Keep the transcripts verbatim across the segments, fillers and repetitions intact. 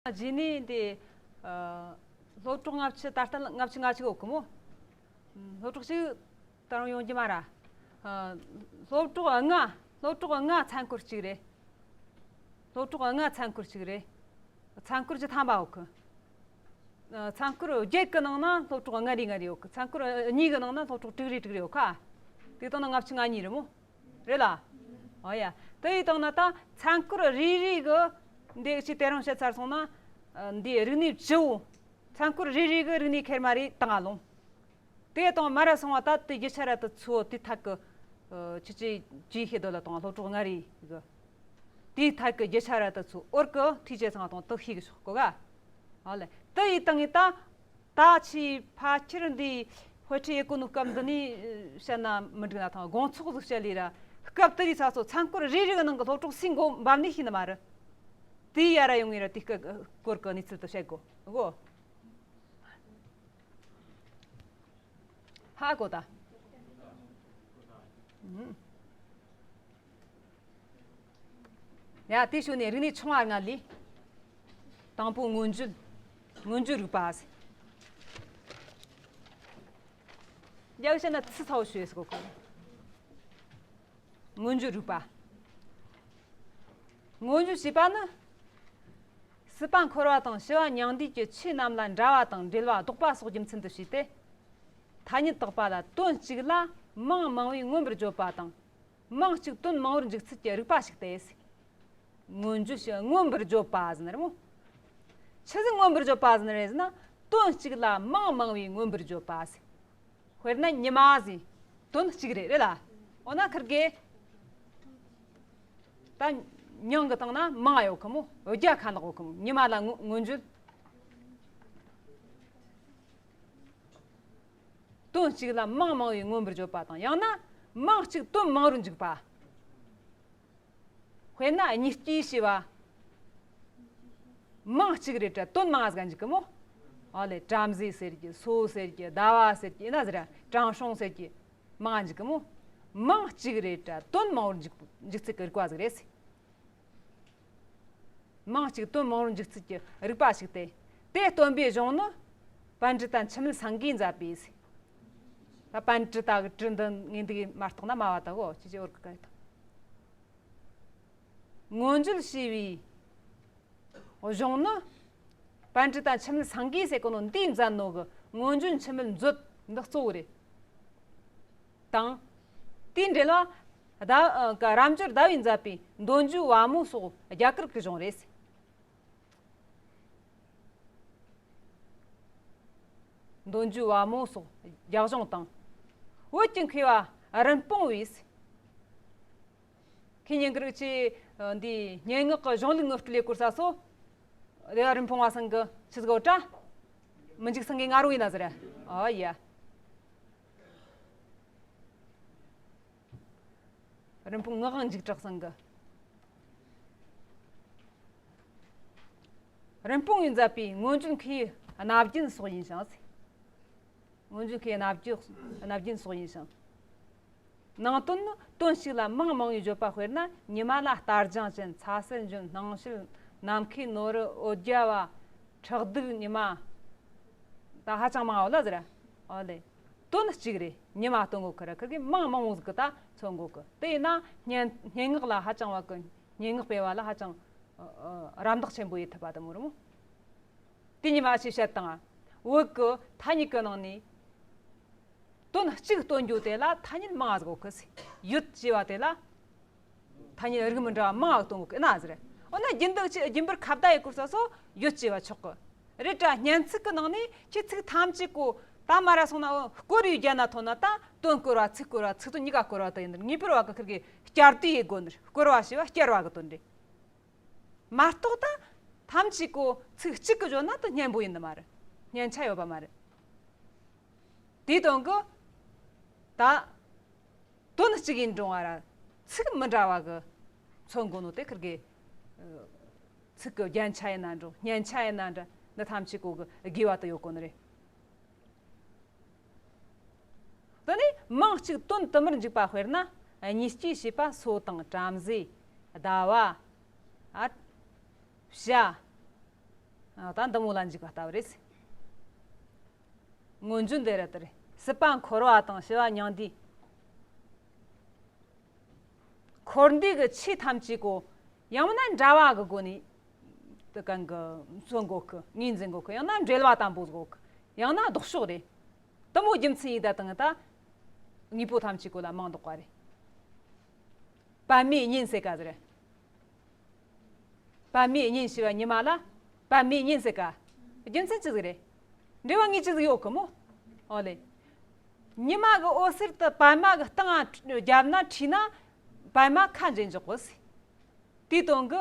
རྗེས་ནས་འདི། ཨ། སློབ་གྲོགས་ལྔ་བཅུ། ད་ལྟ་ལྔ་བཅུ་ང་གཅིག་ཡོད་གི་མོ། སློབ་གྲོགས་གཅིག་ད་རུང་ཡོང་རྒྱུ་མ་ར། ཨ། སློབ་གྲོགས་ལྔ། སློབ་གྲོགས་ལྔ་ཚན་སྐོར་གཅིག་རེད། སློབ་གྲོགས་ལྔ་ཚན་སྐོར་གཅིག་རེད། ཚན་སྐོར་བཅུ་ཐམ་པ་ཡོད་གི། ཨ། ཚན་སྐོར་བརྒྱད་གི་ནང་ན་སློབ་གྲོགས་ལྔ་རེ་ལྔ་རེ་ཡོད་གི། ཚན་སྐོར་གཉིས་གི་ནང་ན་སློབ་གྲོགས་དྲུག་རེ་དྲུག་རེ་ཡོད་ཁ། དེ་དང་ན་ལྔ་བཅུ་ང་གཉིས་རེད་མོ། རེད་ལ། ཨོ་ཡ། དེ་ཡི་སྟེང་ན་ད་ཚན་སྐོར་རེ་རེ་གི་འདི་ཅི་དེ་རིང་བཤད་ཚར་སོང་ན། ཨ། འདི་རིག་གནས་བཅུ་བོ། ཚན་སྐོར་རེ་རེ་གི་རིག་གནས་ཁེར་མ་རེ་བཏང་ང་ལོང་། དེ་དང་མ་ར་སོང་བ་ད་དེ་རྒྱུ་ཆ་ར་དེ་ཚོ་དེ་ཐད་ཀི། ཨ། ཅི་ཅི་ཅི་ཤེས་དོ་ལ་དང་སློབ་གྲོགས་ལྔ་རེ་གི། དེའི་ཐད་ཀི་རྒྱུ་ཆ་ར་དེ་ཚོ་འོར་གི་ཐུགས་རྗེ་ཚང་དང་དེ་ཤེས་གི་ཤོག་གོ་ག། ཨ་ལེ། དེ་ཡི་སྟེང་ངི་ད། ད་ཆི་ཕ་ཁྱེར་འདི་དཔེ་ཁྲིད་ཡེ་གོ་ནོ་སྐབས་འདི་ནས་བཤད་ན་མི་འགྲིག་ན་ཐང་། དགོང་ཚོགས་ཟིག་བཤད་ལས་ར། སྐབས་དེ་རིགས་ས་སོ་ཚན་སྐོར་རེ་རེ་གི་ནང་གི་སློབ་གྲོགས་སུའི་མགོ་འབབ་ནས་ཤེས་ནི་མ་རེད། དེ་ཡ་ར་ཡོང་ངེ་ར་དེ་སྐོར་གི་གནས་ཚུལ་དུ་བཤད་དགོ་གོ། ཧ་གོ་ད། ཨུམ། ཡ། དེ་ཞུ་ནས་རིག་གནས་ཆུང་བ་ལྔ་ལས། དང་པོ་མངོན་བརྗོད། མངོན་བརྗོད་རིག་པ་ཟེར། རྒྱ་གི་བཤད་ན་ཚིག་ཚ་བོ་ཞུ་ཡས་གོ་གི། མངོན་བརྗོད་རིག་པ། མངོན་བརྗོད་ཞེས་པ་ནི། སྲིད་པ་འཁོར་བ་དང་ཞི་བ་མྱང་འདས་ཀྱི་ཆོས་རྣམས་ལ་འདྲ་བ་དང་འབྲེལ་བ་ལྡོག་པ་སོགས་རྒྱུ་མཚན་དུ་བྱས་ཏེ། ཐ་སྙད་བཏགས་པ་ལ་དོན་གཅིག་ལ་མིང་མང་བས་མངོན་པར་བརྗོད་པ་དང་། མིང་གཅིག་དོན་མང་བར་འཇུག་ཚུལ་གྱི་རིག་པ་ཞིག་སྟེ། མངོན་བརྗོད་ཞེས་མངོན་པར་བརྗོད་པ་ཟེར་ནི་རེད་མོ། ཆི་ཟིག་མངོན་པར་བརྗོད་པ་ཟེར་ནི་རེད་ཟེར་ན། དོན་གཅིག་ལ་མིང་མང་བས་མངོན་པར་བརྗོད་པ་ཟེར། དཔེར་ན་ཉི་མ་ཟེར། དོན་གཅིག་རེད། རེད་ལ། འོ་ན་ཁིར་གེ། ད་མྱིང་གི་སྟེང་ན་མིང་ཡོད་གི་མོ། བརྒྱ་ཁ་ནག་ཡོད་གི་མོ། ཉི་མ་ལ་མངོན་མངོན་བརྗོད། དོན་གཅིག་ལ་མིང་མང་བས་མངོན་པར་བརྗོད་པ་དང་། ཡང་ན་མིང་གཅིག་དོན་མང་བར་འཇུག་པ། དཔེར་ན་གཉིས་སྐྱེས་ཞེས་པ། མིང་གཅིག་རེད་དྲ་དོན་མང་ཟིག་འཇུག་གི་མོ། ཨ་ལེ། བྲམ་ཟེ་ཟེར་གི། སོ་ཟེར་གི། ཟླ་བ་ཟེར་གི། ཡིན་ན་ཟེར་ར་དྲང་སྲོང་ཟེར་གི། མང་འཇུག་གི་མོ། མིང་གཅིག་རེད་དྲ་དོན་མང་བར་འཇུག་འཇུག་ཚུལ་གི་རིག་པ་ཟིག་རེད། མིང་གཅིག་དོན་མང་བར་འཇུག་ཚུལ་གྱི་རིག་པ་ཞིག་སྟེ། དེ་སྟོན་པའི་གཞུང་ནི་པཎ་ཌི་ཏ་འཆི་མེད་སེང་གེས་མཛད་པའི། ད་པཎ་ཌི་ཏ་གི་ཏྲི་འདི་ངས་འདི་གི་མ་བརྟགས་ན་མ་བ་ད་གོ་ཅི་ཅི་འོར་གི་ག་ཡི་ཐང་། མངོན་བརྗོད་ཞེས་པའི་གཞུང་ནི། པཎ་ཌི་ཏ་འཆི་མེད་སེང་གེ་ཟེར་གོ་ནོ་འདིས་མཛད་ནོ་གི་མངོན་བརྗོད་འཆི་མེད་མཛོད་འདི་གཙོ་བོ་རེད། དང་། དེའི་འགྲེལ་བ། ཟླ། ཨ། ཀ་རབ་འབྱོར་ཟླ་བས་མཛད་པའི་འདོད་འཇོའི་བ་མོ་སོགས་རྒྱ་གར་གྱི་གཞུང་རེད། འདོད་འཇོའི་བ་མོ་སོགས་རྒྱ་གཞུང་དང་། བོད་ཀྱི་མཁས་པ་རིན་སྤུངས་པས། ཁྱེད་ཉན་གི་རིག་ཆེ། འདི་སྙན་ངག་གི་གཞུང་ལུགས་ངོ་སྤྲོད་ལས་སྐོར་ས་སོ། རེ་བ་རིན་སྤུངས་པ་ཚང་གི་ཆི་ཟིག་འོ་ཏྲ། མི་འཇིགས་སེང་གེ་ང་རོ་ཡིན་ན་ཟེར། ཨ་ཡ། རིན་སྤུངས་ངག་དབང་འཇིགས་གྲགས་ཚང་གི། རིན་སྤུངས་པས་མཛད་པའི་མངོན་བརྗོད་མཁས་པའི་རྣམ་རྒྱུན་སོགས་ཡིན་ཞིང་། མངོན་བརྗོད་མཁས་པའི་རྣམ་རྒྱུན་རྣམ་རྒྱུན་སོགས་ཡིན་ཞིང་། ནང་དོན་ནི་དོན་གཅིག་ལ་མིང་མང་བའི་བརྗོད་པ། དཔེར་ན་ཉི་མ་ལ་རྟ་རྒྱང་ཅན། ཚ་སེར་འཇོན། སྣང་ཤེལ། ནམ་མཁའི་ནོར་བུ། འོད་རྒྱལ་བ། ཁྲག་ཟླུམ་ཉི་མ། ད་ཧ་ཅང་མང་བ་ལ་ཟེར། ཨོ་ལེ། དོན་གཅིག་རེད། ཉི་མ་སྟོན་གོ་ཁི་ར་ཁི་གི་མིང་མང་བོ་ཟིག་གི་ད་མཚོན་གོ་གི། དེ་ཡིན་ན་སྙན་སྙན་ངག་ལ་ཧ་ཅང་བ་གི། སྙན་ངག་སྤེལ་བ་ལ་ཧ་ཅང་ཨ་ཨ་རམ་འདེགས་ཆེན་པོ་ཡེད་ཐུབ་པ་དང་མོ་རུ་མོ། དེ་ཉི་མ་ཞིག་བཤད་དང་། བོད་གི་ཐ་སྙད་གི་ནང་ནས་དོན་གཅིག་སྟོན་རྒྱུ་དེ་ལ་ཐ་སྙད་མང་ཟིག་གོ་གི་ཟེར། ཡོད་ཅེས་པ་དེ་ལ་ཐ་སྙད་རིགས་མི་འདྲ་བ་མང་བ་སྟོན་གོ་གི་ན་ཟེར། འོ་ན་རྒྱུན་དུ་ཆེ་རྒྱུན་པར་ཁ་བརྡ་ཡེད་སྐོར་ས་སོ་ཡོད་ཅེས་པ་ཆོག་གི། རེད་དྲ་སྙན་ཚིག་གི་ནང་ནས་ཁྱེད་ཚིག་ཐམས་ཅད་གོ་ད་མ་ར་སོང་ན་བསྐོར་ཡོད་རྒྱ་ན་ཐོན་ན་ད་དོན་བསྐོར་བ་ཚིག་བསྐོར་བ་ཚིག་དོན་གཉིས་ཀ་བསྐོར་བ་དུ་ཡིན་ནི་ངེས་པར་བ་གི་ཁིར་གི་བསྐྱར་ཟློས་ཡེད་དགོ་ནི་བསྐོར་བ་ཞེས་པ་བསྐྱར་བ་གི་དོན་རེད། མ་གཏོགས་ད་ཐམས་ཅད་གོ་ཚིག་གཅིག་གི་བརྗོད་ན་དུ་སྙན་པོ་ཡིན་ནི་མ་རེད། སྙན་ཆ་ཡོད་པ་མ་རེད། དེའི་དོན་གི་ད་དོན་གཅིག་ཡིན་རུང་བ་ར་ཚིག་མི་འདྲ་བ་གི་མཚོན་དགོ་ནོ་དེ་ཁིར་གི་ཚིག་གི་རྒྱན་ཆ་ཡིན་ན་འགྲོ་སྙན་ཆ་ཡིན་ན་འདྲ་འདི་ཐམས་ཅད་གོ་གི་དགོས་པ་དུ་ཡོད་གོ་ནི་རེད། དེ་ནས་མིང་གཅིག་དོན་དུ་མར་འཇུག་པ་དཔེར་ན་གཉིས་སྐྱེས་ཞེས་པ་སོ་དང་བྲམ་ཟེ། ཟླ་བ། ཨ། བྱ། ཨ། ད་འདི་མོ་ལ་འཇུག་པ་ལྟ་བུ་རེད། སྔོན་བྱོན་དེ་རེད་དེ་རེད། སྲིད་པ་འཁོར་བ་དང་ཞི་བ་མྱང་འདས། འཁོར་འདས་ཀྱི་ཆོས་ཐམས་ཅད་ཀོ། ཡང་ན་འདྲ་བ་གི་སྒོ་ནས་དེ་གང་གི་མཚོན་དགོས་གི། ངོས་འཛིན་དགོས་གི། ཡང་ན་འབྲེལ་བ་དམ་པོ་དགོས་གི། ཡང་ན་ལྡོག་ཕྱོགས་རེད། དེ་མོ་རྒྱུ་མཚན་ཡིན་ད་དང་ད་དངོས་པོ་ཐམས་ཅད་ཀོ་ལ་མིང་འདོགས་པ་རེད། པདྨའི་གཉེན་ཟེར་ག་ཟེར། པདྨའི་གཉེན་ཞེས་པ་ཉི་མ་ལ་པདྨའི་གཉེན་ཟེར་ག། རྒྱུ་མཚན་ཅི་ཟིག་རེད། འབྲེལ་བ་ངེས་ཅི་ཟིག་ཡོད་གི་མོ། ཨོ་ལེ། ཉི་མ་གི་འོད་ཟེར་དེ་པདྨ་གི་སྟེང་ང་བརྒྱབ་ན་འཁྲིས་ན། པདྨ་ཁ་འབྱེད་འཇོག་གོ་ཟེར། དེའི་དོན་གི་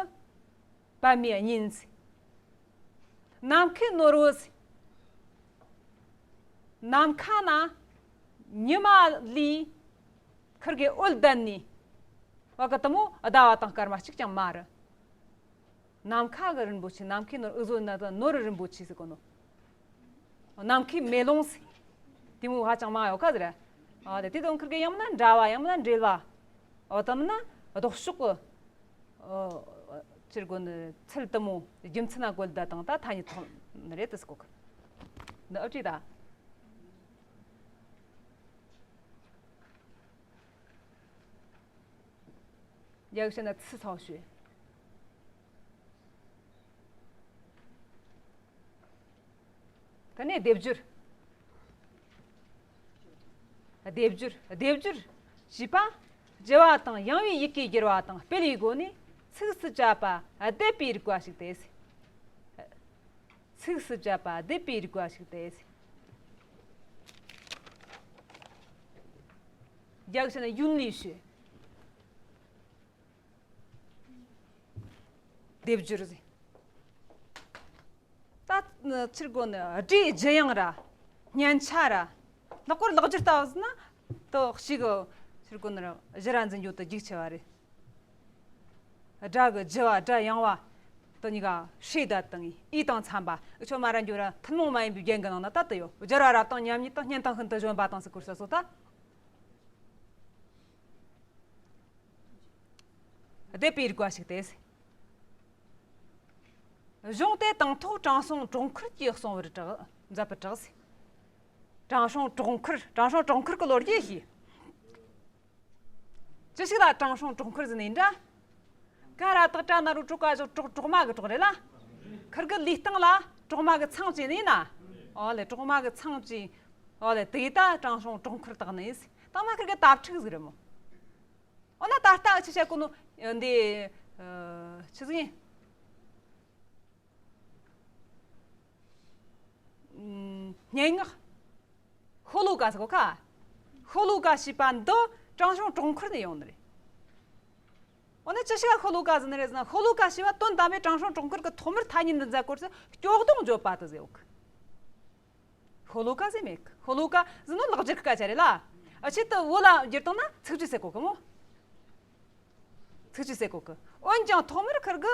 པདྨའི་གཉེན་ཟེར། ནམ་མཁའི་ནོར་བུ་ཟེར། ནམ་མཁའ་ན་ཉི་མ་ལས་ཁིར་གི་འོད་ལྡན་ནི་བ་གི་དེ་མོ་ཟླ་བ་དང་སྐར་མ་གཅིག་ཀྱང་མ་རེད། ནམ་མཁའ་གི་རིན་པོ་ཆེ། ནམ་མཁའི་ནོར། འུ་ཟོ་ན་ད་ནོར་རིན་པོ་ཆེ་ཟེར་གོ་ནོ། ནམ་མཁའི་མེ་ལོང་ཟེར། དེ་མོ་ཧ་ཅང་མང་ཡོད་ག་ཟེར། ཨ་དེ་དེ་དང་ཁིར་གི་ཡང་ན་འདྲ་བ་ཡང་ན་འབྲེལ་བ། འོ་དམ་ན་ལྡོག་ཕྱོགས་གི། ཨོ། ཕྱིར་གོ་ནི་ཚུལ་དེ་མོ་རྒྱུ་མཚན་ན་བཀོད་ད་དང་ད་ཐ་སྙད་ཐོགས་ནི་རེད་དུ་ཟེར་གོ་གི། འདི་ཨ་ཅི་ད། རྒྱ་གཞི་ན་ཚི་ཚང་ཞུ། དེ་ནས་སྡེབ་སྦྱོར། སྡེབ་སྦྱོར། སྡེབ་སྦྱོར་ཞེས་པ། བརྗེ་བ་དང་ཡང་བའི་ཡི་གེ་བསྒྱུར་བ་དང་སྤེལ་བའི་སྒོ་ནས་ཚིགས་སུ་བཅད་པ་སྡེབ་པའི་རིགས་པ་ཞིག་སྟེ། ཚིགས་སུ་བཅད་པ་སྡེབ་པའི་རིགས་པ་ཞིག་སྟེ། རྒྱ་གཞི་ན་ཡུན་ལི་ཞུ། སྡེབ་སྦྱོར་ཟེར། ད་ཕྱིར་གོ་ནི་སྒྲའི་ལྗི་ཡང་ར། སྙན་ཆ་ར། ལྷག་པར་ལག་སྦྱོར་ལྟ་བུ་ཟེར་ན་དོ་ཞིག་གི་ཕྱིར་གོ་ནི་ར་གཞི་ར་འཛིན་རྒྱུ་དུ་རྒྱུག་ཆེ་བ་རེད། སྒྲ་གི་ལྗི་བ་སྒྲ་ཡང་བ་དེ་གཉིས་ཀ་ཧྲེ་ད་དང་ཨི་དང་འཚམ་པ། འུ་ཆོ་མ་ར་འགྱུར་ར་ཐུན་མོང་མ་ཡིན་པའི་རྒྱན་གྱི་ནང་ན་ད་དུ་ཡོད། སྦྱར་བ་རབ་དང་མཉམ་ཉིད་དང་སྙན་དང་ཤིན་ཏུ་གཞོན་པ་དང་ཟེར་སྐོར་ས་སོ་ད། སྡེབ་པའི་རིགས་པ་ཞིག་སྟེ། གཞུང་དེ་དང་ཐོག་དྲང་སྲོང་གྲོག་མཁར་གྱིས་གསུངས་པར་གྲགས། མཛད་པར་གྲགས་སོ། དྲང་སྲོང་གྲོག་མཁར། དྲང་སྲོང་གྲོག་མཁར་གྱི་ལོ་རྒྱུས་ཤིག་ཅི་ཞིག་ལ་དྲང་སྲོང་གྲོག་མཁར་ཟེར་ནས་འདྲ། ག་ར་དག་གྲ་ན་རུ་གྲོག་ག་ཞོག་གྲོག་གྲོག་མ་གི་གྲོག་རེད་ལ། ཁིར་གི་ལུས་སྟེང་ལ་གྲོག་མ་གི་ཚང་བཅས་ནས་ན། ཨོ་ལེ་གྲོག་མ་གི་ཚང་བཅས། ཨོ་ལེ་དེ་ད་དྲང་སྲོང་གྲོག་མཁར་དག་ནས། དང་མ་ཁིར་གི་དྭ་ཕྲུག་ཟིག་རེད་མོ། ཨོ་ན་ད་ལྟ་ཨ་ཆི་བྱ་གོ་ནོ་འདི་ཆི་ཟིག་ཡིན། སྙན་ངག་ཤོ་ལོ་ཀ་ཟེར་གོ་ཁ། ཤོ་ལོ་ཀ་ཞེས་པ་འདི་དྲང་སྲོང་གྲོག་མཁར་ནས་ཡོང་ནི་རེད། འོ་ན་ཅི་ཞིག་ཤོ་ལོ་ཀ་ཟེར་ནི་རེད་ཟེར་ན། ཤོ་ལོ་ཀ་ཞེས་པ་དོན་དམ་པའི་དྲང་སྲོང་གྲོག་མཁར་གྱི་ཐོག་མར་ཐ་སྙད་འདི་མཛད་སྐོར་ཚེ་སྐྱོ་གདུང་བརྗོད་པ་དུ་ཟེར་གོ་ཁ། ཤོ་ལོ་ཀ་ཟེར་མེད་གི། ཤོ་ལོ་ཀ་ཟེར་ནི་ལག་སྦྱར་གི་སྐད་ཆ་རེད་ལ། ཨ་ཆེད་དུ་བོད་ལ་བསྒྱུར་བཏང་ན་ཚིགས་བཅད་ཟེར་གོ་གི་མོ། ཚིགས་བཅད་ཟེར་གོ་གི། འོན་ཀྱང་ཐོག་མར་ཁིར་གི་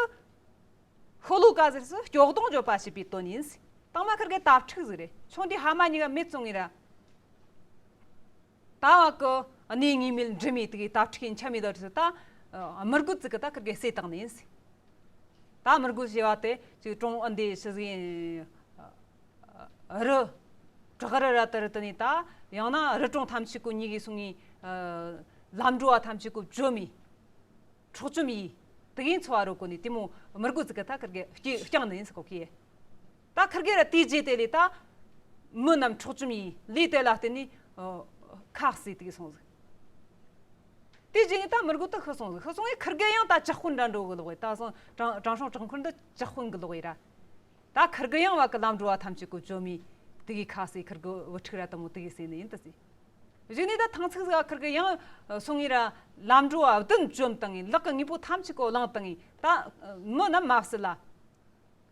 ཤོ་ལོ་ཀ་ཟེར་སུ་སྐྱོ་གདུང་བརྗོད་པ་ཞེས་པའི་དོན་ཡིན། དང་མ་ཁིར་གི་དྭ་ཕྲུག་ཟིག་རེད། ཆུང་དུས་ཕ་མ་གཉིས་ཀ་མེད་སོང་ངེ་ར། ད་བ་གི་གནས་ངེས་མེད་འགྲིམ་མི་དེ་གི་དྭ་ཕྲུག་ཡིན་ཆ་མེད་ད་རེད་ད། མི་རྒོད་ཅིག་གི་ད་ཁིར་གི་བསད་བཏང་ནི་ཡིན། ད་མི་རྒོད་ཞེས་པ་དེ་ཅིག་གྲོང་ཨ་འདི་ཤི་ཟིག་ཡིན། རི། བྲག་རི་ར་དེ་རི་དེ་ནས་ད་ཡང་ན་རི་གྲོང་ཐམས་ཅད་ཀོ་གཉིས་ཀྱི་སོང་ངི། ལམ་འགྲོ་བ་ཐམས་ཅད་ཀོ་བཅོམ་མི། འཕྲོག་བཅོམ་ཡིས། དེ་གིན་འཚོ་བ་རོལ་གོ་ནི་དེ་མོ་མི་རྒོད་ཅིག་གི་ད་ཁིར་གི་སྐྱེ་བསྐྱངས་ནི་ཡིན་ཟེར་གོ་གི། ད་ཁིར་གི་ར་དེའི་རྗེས་དེ་ལས་ད་མི་རྣམས་འཕྲོག་བཅོམ་ཡིས་ལས་དེ་ལ་བརྟེན་ནས་ཁ་བསྲེས་དེ་གི་སོང་ཟིག་དེའི་རྗེས་ནས་ད་མི་རྒོད་དེ་ཤི་སོང་ཟིག་ཤི་སོང་ངས་ཁིར་གི་ཡང་ད་ཇག་དཔོན་འདྲ་འགྲོ་གི་ལོག་ཡིན། ད་སོང་དྲང་དྲང་སྲོང་གྲོག་མཁར་འདི་ཇག་དཔོན་གི་ལོག་ཡིན་ར། ད་ཁིར་གི་ཡང་བ་གི་ལམ་འགྲོ་བ་ཐམས་ཅད་ཀོ་བཅོམ་མི་དེ་གི་ཁ་བསྲེས། ཁིར་གི་བུ་ཕྲུག་ར་དེ་མོ་དེ་གི་བསྲེས་ནི་ཡིན་ད་ཟེར། གཞུག་ནས་ད་ཐང་ཚིག་ཟིག་ཁིར་གི་ཡང་སོང་ངེ་ར་ལམ་འགྲོ་བ་བདུན་བཅོམ་བཏང་ངེ་ལག་གི་དངོས་པོ་ཐམས་ཅད་ཀོ་བླངས་བཏང་ངེ་ད་མི་རྣམས་མ་བསད་ལ།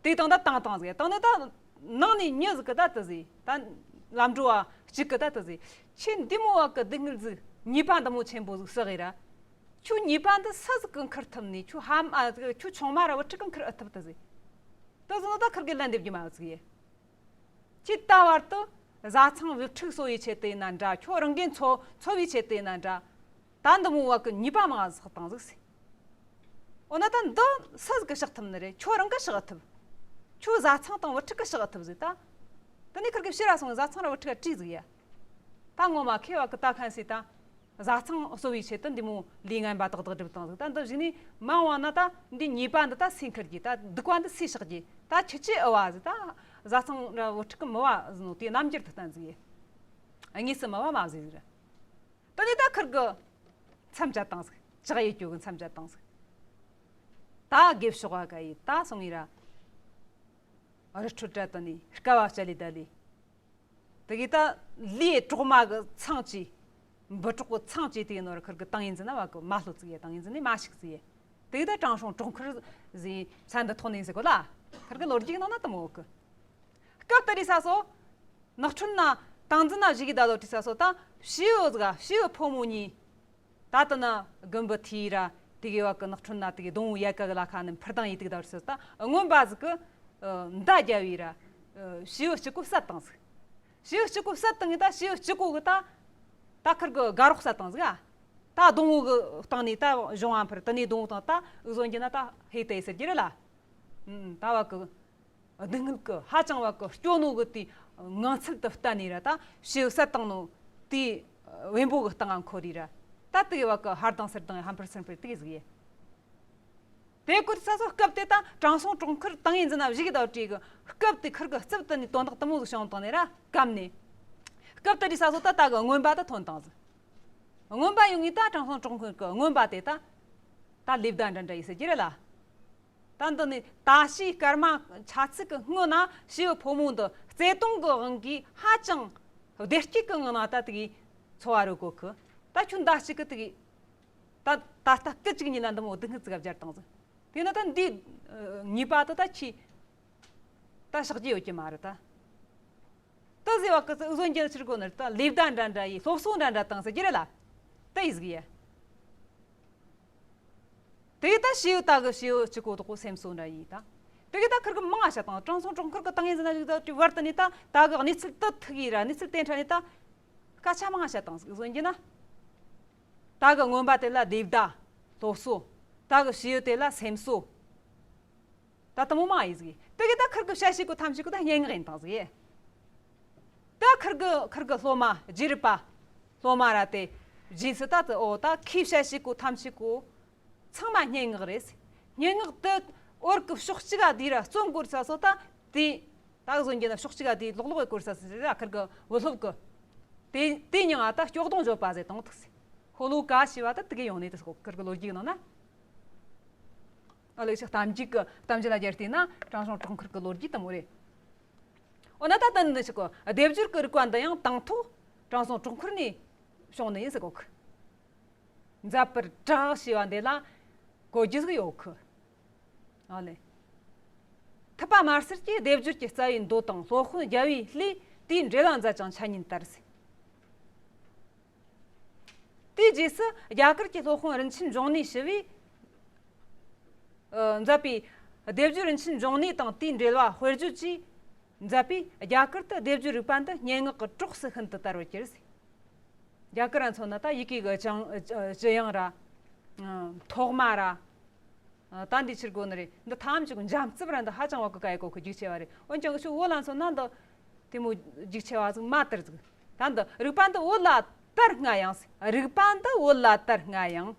དེ་དང་ད་བཏང་བཏང་ཟིག་བཏང་ནས་ད་ནང་ནས་མྱི་ཟིག་གི་ད་དུ་ཟིག་ད་ལམ་འགྲོ་བ་གཅིག་གི་ད་དུ་ཟིག་ཁྱེད་འདི་མོ་བ་གི་སྡུག་བསྔལ་ཟིག་ཉེས་པ་འདི་མོ་ཆེན་པོ་ཟིག་བསགས་ཡིན་ར། ཁྱོད་ཉེས་པ་འདི་སུ་ཟིག་གི་འཁུར་ཐུབ་ནས། ཁྱོད་ཕ་མ་ཁྱོད་ཆུང་མ་ར་བུ་ཕྲུག་གི་འཁུར་ཨེ་ཐུབ་དུ་ཟིག་དུ་ཟིག་ནི་ད་ཁིར་གི་ལན་འདེབས་རྒྱུ་མ་ཟིག་ཡེ། ཁྱེད་ད་བར་དུ་བཟའ་ཚང་བུ་ཕྲུག་གསོ་བའི་ཆེད་དུ་ཡིན་ན་འདྲ། ཁྱོད་རང་གི་འཚོ་འཚོ་བའི་ཆེད་དུ་ཡིན་ན་འདྲ། ད་འདི་མོ་བ་གི་ཉེས་པ་མང་ཟིག་བཏང་ཟིག་ཟེར། འོ་ན་ད་འདི་སུ་ཟིག་གི་བཤགས་ཐུབ་ནི་རེད། ཁྱོད་རང་གི་བཤགས་ཐུབ། ཁྱོད་བཟའ་ཚང་དང་བུ་ཕྲུག་གི་ཕྱག་ཐུབ་ཟིག་ད། དེ་ནས་ཁིར་གི་ཕྱིར་ར་སོང་བཟའ་ཚང་ར་བུ་ཕྲུག་ག་བྲིས་ཟིག་ཡ། ད་ངོ་མ་ཁེ་བ་གི་ད་ཁན་སི་ད། བཟའ་ཚང་གསོ་བའི་ཆེད་དུ་འདི་མོ་ལས་ངན་པ་དག་དག་སྒྲུབ་བཏང་ཟིག་ད་འདི་བཞིན་ནི་མང་བ་ན་ད་འདི་ཉེས་པ་འདི་ད་སེམས་ཁུར་གྱི་ད་སྡིག་པ་འདི་སེམས་བཤགས་ཀྱི་ད་ཁྱི་ཆེ་ཨ་བ་ཟིག་ད། བཟའ་ཚང་ར་བུ་ཕྲུག་གི་མི་བ་ཟིག་ནོ་དེ་རྣམ་འགྱུར་དུ་བསྟན་ཟིག་ཡ། དངོས་སུ་མི་བ་མ་ཟིག་ཟིག་ར། དེ་ནས་ད་ཁིར་གི་མཚམས་བཅད་བཏང་ཟིག་ཇག་ཡེ་སྐྱོ་གི་མཚམས་བཅད་བཏང་ཟིག་ད་དགེ་ཕྱོགས་བ་ག་ཡི་ད་སོང་ཡི་ར། རི་ཁྲོད་དྲ་དེ་ནས་དཀའ་བ་སྤྱད་ལས་ད་ལས། དེ་གི་ད་ལས་གྲོག་མ་གི་ཚང་ཅི། འབུ་གྲོག་གི་ཚང་ཅི་དེ་ནོར་ཁིར་གི་ཏང་ཡིན་ཟིན་ན་བ་གི་མ་ལྷོ་ཙིག་ཡེ་ཏང་ཡིན་ཟིན་ནི་མ་ཞིག་ཙིག་ཡེ། དེ་གི་ད་དྲང་སྲོང་གྲོག་མཁར་ཟིག་ས་འདི་ཐོག་ནས་ཟིག་གོ་ལ། ཁིར་གི་ལོ་རྒྱུས་ནང་ན་དུ་མོ་གི་སྐབས་དེ་རིང་ས་སོ། ནགས་ཁྲོད་ན་དང་འཛིན་ན་བཞི་གི་ད་ལོ་དྲི་ས་སོ་ད་བྱིའུ་ཟིག་བྱིའུ་ཕོ་མོ་གཉིས། ད་ལྟ་ན་དགོན་པ་ཐི་ར་དེ་གི་བ་གི་ནགས་ཁྲོད་ན་དེ་གི་སྡོང་བོ་ཡལ་ག་གི་ལ་ཁ་ནས་འཕུར་ལྡིང་ཡེ་དེ་གི་ད་རུ་ས་ད་རྔོན་པ་ཟིག་གི་མདའ་རྒྱབ་བི་ར་བྱིའུ་གཅིག་གོ་བསད་བཏང་ཟིག་བྱིའུ་གཅིག་གོ་བསད་བཏང་གི་ད་བྱིའུ་གཅིག་གོ་གི་ད་ད་ཁིར་གི་དགའ་རོགས་བསད་བཏང་ཟིག་ད་སྡོང་བོ་གི་སྟེང་ནས་ད་གཞུང་བ་འཕུར་དེ་ནས་སྡོང་བོ་དང་ད་འུ་ཟོ་འགྱི་ན་ད་ཧེ་ཏེ་ཟེར་གྱི་རེད་ལ། ད་བ་གི་སྡུག་བསྔལ་གི་ཧ་ཅང་བ་གི་སྐྱོ་ནོ་གི་དེ་ངང་ཚུལ་དུ་བསྟན་ནས་ར་ད་བྱིའུ་བསད་བཏང་ནོ་དེ་བེམ་པོ་གི་སྟེང་ང་འཁོར་རི་ར་ད་དེ་གི་བ་གི་ཧར་ལྡང་ཚུར་ལྡང་ཧམ་འཕུར་ཚུར་འཕུར་དེ་གི་ཟིག་ཡེ། དེ་སྐོར་ས་སོ་སྐབས་དེ་ད་དྲང་སྲོང་གྲོག་མཁར་ཏང་ཡིན་འཛིན་ན་བཞི་གི་ཟླ་བྲིས་གི་སྐབས་དེ་ཁིར་གི་རྩིབ་དེ་ནས་དོན་དག་དུ་མོ་ཟིག་བྱུང་བཏང་ནས་ར་བཀབ་ནས། སྐབས་དེ་རི་ས་སོ་ད་ད་གི་རྔོན་པ་དེ་ཐོན་བཏང་ཟིག་རྔོན་པ་ཡོང་ངས་ད་དྲང་སྲོང་གྲོག་མཁར་གི་རྔོན་པ་དེ་ད་ད་ལེབ་ཟླ་འདྲ་འདྲ་ཡེ་ཟེར་གྱི་རེད་ལ། ད་འདི་ནི་ད་ཕྱིའི་སྐར་མ་ཆ་ཚིག་གི་སྔོན་ན་བྱིའུ་ཕོ་མོ་འདི་བརྩེ་དུང་གི་དབང་གིས་ཧ་ཅང་བདེ་སྐྱིད་ཀྱི་ངང་ན་ད་དེ་གི་འཚོ་བ་རོལ་གོ་གི་ད་ཁྱོད་ད་ཅིག་གི་དེ་གི་ད་ད་ལྟ་སྐད་ཅིག་ཉིད་ན་འདི་མོ་སྡུག་བསྔལ་ཙིག་ག་སྦྱར་བཏང་ཟིག་དེ་ན་ད་འདི་ཉེས་པ་དེ་ད་ཁྱི་ད་བཤགས་རྒྱུ་ཡོད་ཀྱི་མ་རེད་ད། ད་ཟེར་བ་གི་ཚོ་ཨུ་ཟོན་གྱི་ཕྱིར་གོ་ནར་ད་ལེབ་ཟླ་འདྲ་འདྲ་ཡི་སློབ་གསོ་འདྲ་འདྲ་བཏང་ཟེར་གྱི་རེད་ལ། ད་ཡི་ཟིག་ཡ། དེ་ད་བྱིའུ་ད་གི་བྱིའུ་གཅིག་གོ་དོག་གོ་སེམས་གསོ་འདྲ་ཡི་ད། དེ་གི་ད་ཁིར་གི་མང་ང་བྱ་དང་དྲང་སྲོང་གྲོག་མཁར་གི་ཏང་ཡིན་ཟིན་ན་ཞིག་ད་བར་དུ་ནི་ད་ད་གི་གནས་ཚུལ་དུ་ཐུག་ཡི་ར་གནས་ཚུལ་དེ་འཕྲ་ནི་ད་སྐད་ཆ་མང་ང་བྱ་དང་ཟིག་ཟོན་གྱི་ན། ད་གི་རྔོན་པ་དེ་ལ་ལེབ་ཟླ་སློབ་གསོ། ད་གི་བྱིའུ་དེ་ལ་སེམས་གསོ། ད་དུ་མོ་མ་ཡི་ཟིག་དེ་གི་ད་ཁིར་གི་བཤད་ཤེས་གོ་ཐམས་ཅད་གོ་ད་སྙན་ངག་ཡིན་དང་ཟིག་ཡེ། ད་ཁིར་གི་ཁིར་གི་སློབ་མ་རྗེ་རིག་པ། སློབ་མ་ར་དེ་རྗེས་སུ་ད་དུ་ཨོ་ད་ཁིས་བཤད་ཤེས་གོ་ཐམས་ཅད་གོ་ཚང་མ་སྙན་ངག་རེད། སྙན་ངག་དེ་འོར་གི་ཕྱོགས་གཅིག་ག་དེ་ར་རྩོམ་སྐོར་ས་སོ་ད་དེ་ད་གི་ཟོན་གྱི་ན་ཕྱོགས་གཅིག་ག་དེ་ལོག་ལོག་གི་སྐོར་ས་སོ་ད་ཁིར་གི་བུ་སློབ་གི་དེ་དེ་མྱང་ང་ད་སྐྱོག་གདོང་བརྗོད་པ་ཟེར་དང་ཐུག་སི་ཧོ་ལོ་ཀ་ཞི་བ་ད་དེ་གི་ཡོང་ནས་དེ་སོ་ཁིར་གི་ལོ་རྒྱུས་ནང་ན། ཨ་ལེ་ཞིག་གཏམ་རྒྱུད་ཀྱི་གཏམ་རྒྱུད་ལ་སྦྱར་བལྟས་ན་དྲང་སྲོང་གྲོག་མཁར་གྱི་ལོ་རྒྱུས་དུ་མོ་རེད། འོ་ན་ད་ལྟ་འདི་ཞིག་གོ་སྡེབ་སྦྱོར་གྱི་རིག་པ་འདི་ཡང་དང་ཐོག་དྲང་སྲོང་གྲོག་མཁར་ནས་བྱུང་ནི་ཡིན་ཟེར་གོ་གི་མཛད་པར་གྲགས་ཞེས་པ་འདི་ལ་གོ་རྒྱུ་ཟིག་ཡོད་གི་ཨ་ལེ། ཐུབ་པ་དམར་སེར་གྱིས་སྡེབ་སྦྱོར་གྱི་རྩ་བའི་མདོ་དང་སློབ་དཔོན་རྒྱལ་བའི་ལྷས་དེའི་འགྲེལ་བ་མཛད་ཅིང་འཆད་ཉན་དར་ཟེར། དེའི་རྗེས་སུ་རྒྱ་གར་གྱི་སློབ་དཔོན་རིན་ཆེན་འབྱུང་གནས་ཞི་བས་ཨ་མཛད་པའི་སྡེབ་སྦྱོར་རིན་ཆེན་འབྱུང་གནས་དང་དེའི་འགྲེལ་བ་དཔེར་བརྗོད་ཀྱིས་མཛད་པས་རྒྱ་གར་དུ་སྡེབ་སྦྱོར་རིག་པ་འདི་སྙན་ངག་གི་གྲོགས་སུ་ཤིན་ཏུ་དར་བར་གྱུར། རྒྱ་གར་ར་མཚོན་ན་ད་ཡི་གེ་གི་ཅང་ཅི་ཡང་ར་ཐོག་མ་ར། ད་འདི་ཕྱིར་དགོས་ནི་རེད། འདི་ཐམས་ཅད་འཇམ་རྩུབ་ར་འདི་ཧ་ཅང་བ་གི་ཀ་ཡི་གོ་གི་རྒྱུག་ཆེ་བ་རེད། འོན་ཀྱང་ཤུ་བོད་ལ་མཚོན་ན་འདི་དེ་མོ་རྒྱུག་ཆེ་བ་ཟིག་མ་དར་ཟིག་ད་འདི་རིག་པ་འདི་བོད་ལ་དར་སྔ་ཡང་ཟིག་རིག་པ་འདི་བོད་ལ་དར་སྔ་ཡང་།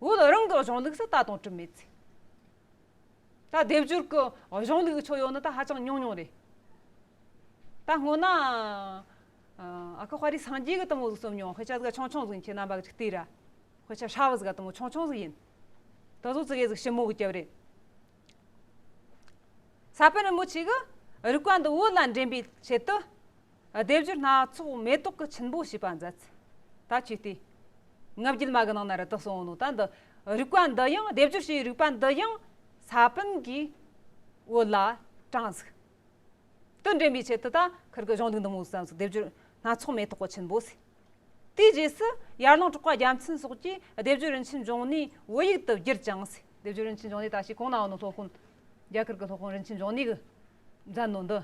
བོད་རང་གི་གཞུང་ལུགས་སུ་ད་དུང་གྲུབ་མེད་ཟིག་ད་སྡེབ་སྦྱོར་གི་གཞུང་ལུགས་ཆོ་ཡོད་ནི་ད་ཧ་ཅང་ཉུང་ཉུང་རེད། ད་སྔོན་ན། ཨ་ཁུ་དཔའ་རིས་སངས་རྒྱས་ཀྱི་དུ་མོ་ཟིག་གསུངས་མྱོང་། དཔེ་ཆ་ཟིག་ཆུང་ཆུང་ཟིག་ཁྱེད་རྣམ་པ་གི་ཅིག་བལྟས་ར། དཔེ་ཆ་ཧྲ་བ་ཟིག་ག་དུ་མོ་ཆུང་ཆུང་ཟིག་ཡིན། དེ་ཚོ་ཙི་གེ་ཟིག་ཞིབ་མོ་གི་རྒྱབ་རེད། ས་པཎ་རིན་པོ་ཆེ་གི་རིག་པ་འདི་བོད་ལ་འདྲེན་པའི་ཆེད་དུ། སྡེབ་སྦྱོར་སྣ་ཚོགས་མེ་ཏོག་གི་ཆུན་པོ་ཞེས་པ་མཛད། ད་ཁྱེད་ལྟས། ང་བརྒྱུད་མ་གི་ནང་ན་ར་དག་སོང་ནོ་ད་འདི་རིག་པ་འདི་ཡང་སྡེབ་སྦྱོར་བྱས་རིག་པ་འདི་ཡང་ས་པཎ་གྱིས་བོད་ལ་དྲངས་ཟིག་དུ་འདྲེན་པའི་ཆེད་དུ་ད་ཁིར་གི་གཞུང་ལུགས་འདི་མོ་བསམ་སོ་སྡེབ་སྦྱོར་སྣ་ཚོགས་མེ་ཏོག་གི་ཆུན་པོ་ཟེར། དེའི་རྗེས་སུ་ཡར་ལུང་གྲགས་པ་རྒྱལ་མཚན་སོགས་ཀྱིས་སྡེབ་སྦྱོར་རིན་ཆེན་འབྱུང་གནས་བོད་ཡིག་ཏུ་བསྒྱུར་ཅིང་ཟེར། སྡེབ་སྦྱོར་རིན་ཆེན་འབྱུང་གནས་ད་ཞིག་གོང་ན་འོ་ནོ་སློབ་དཔོན་རྒྱ་གར་གྱི་སློབ་དཔོན་རིན་ཆེན་འབྱུང་གནས་ཀྱིས་མཛད་ནོ་འདི་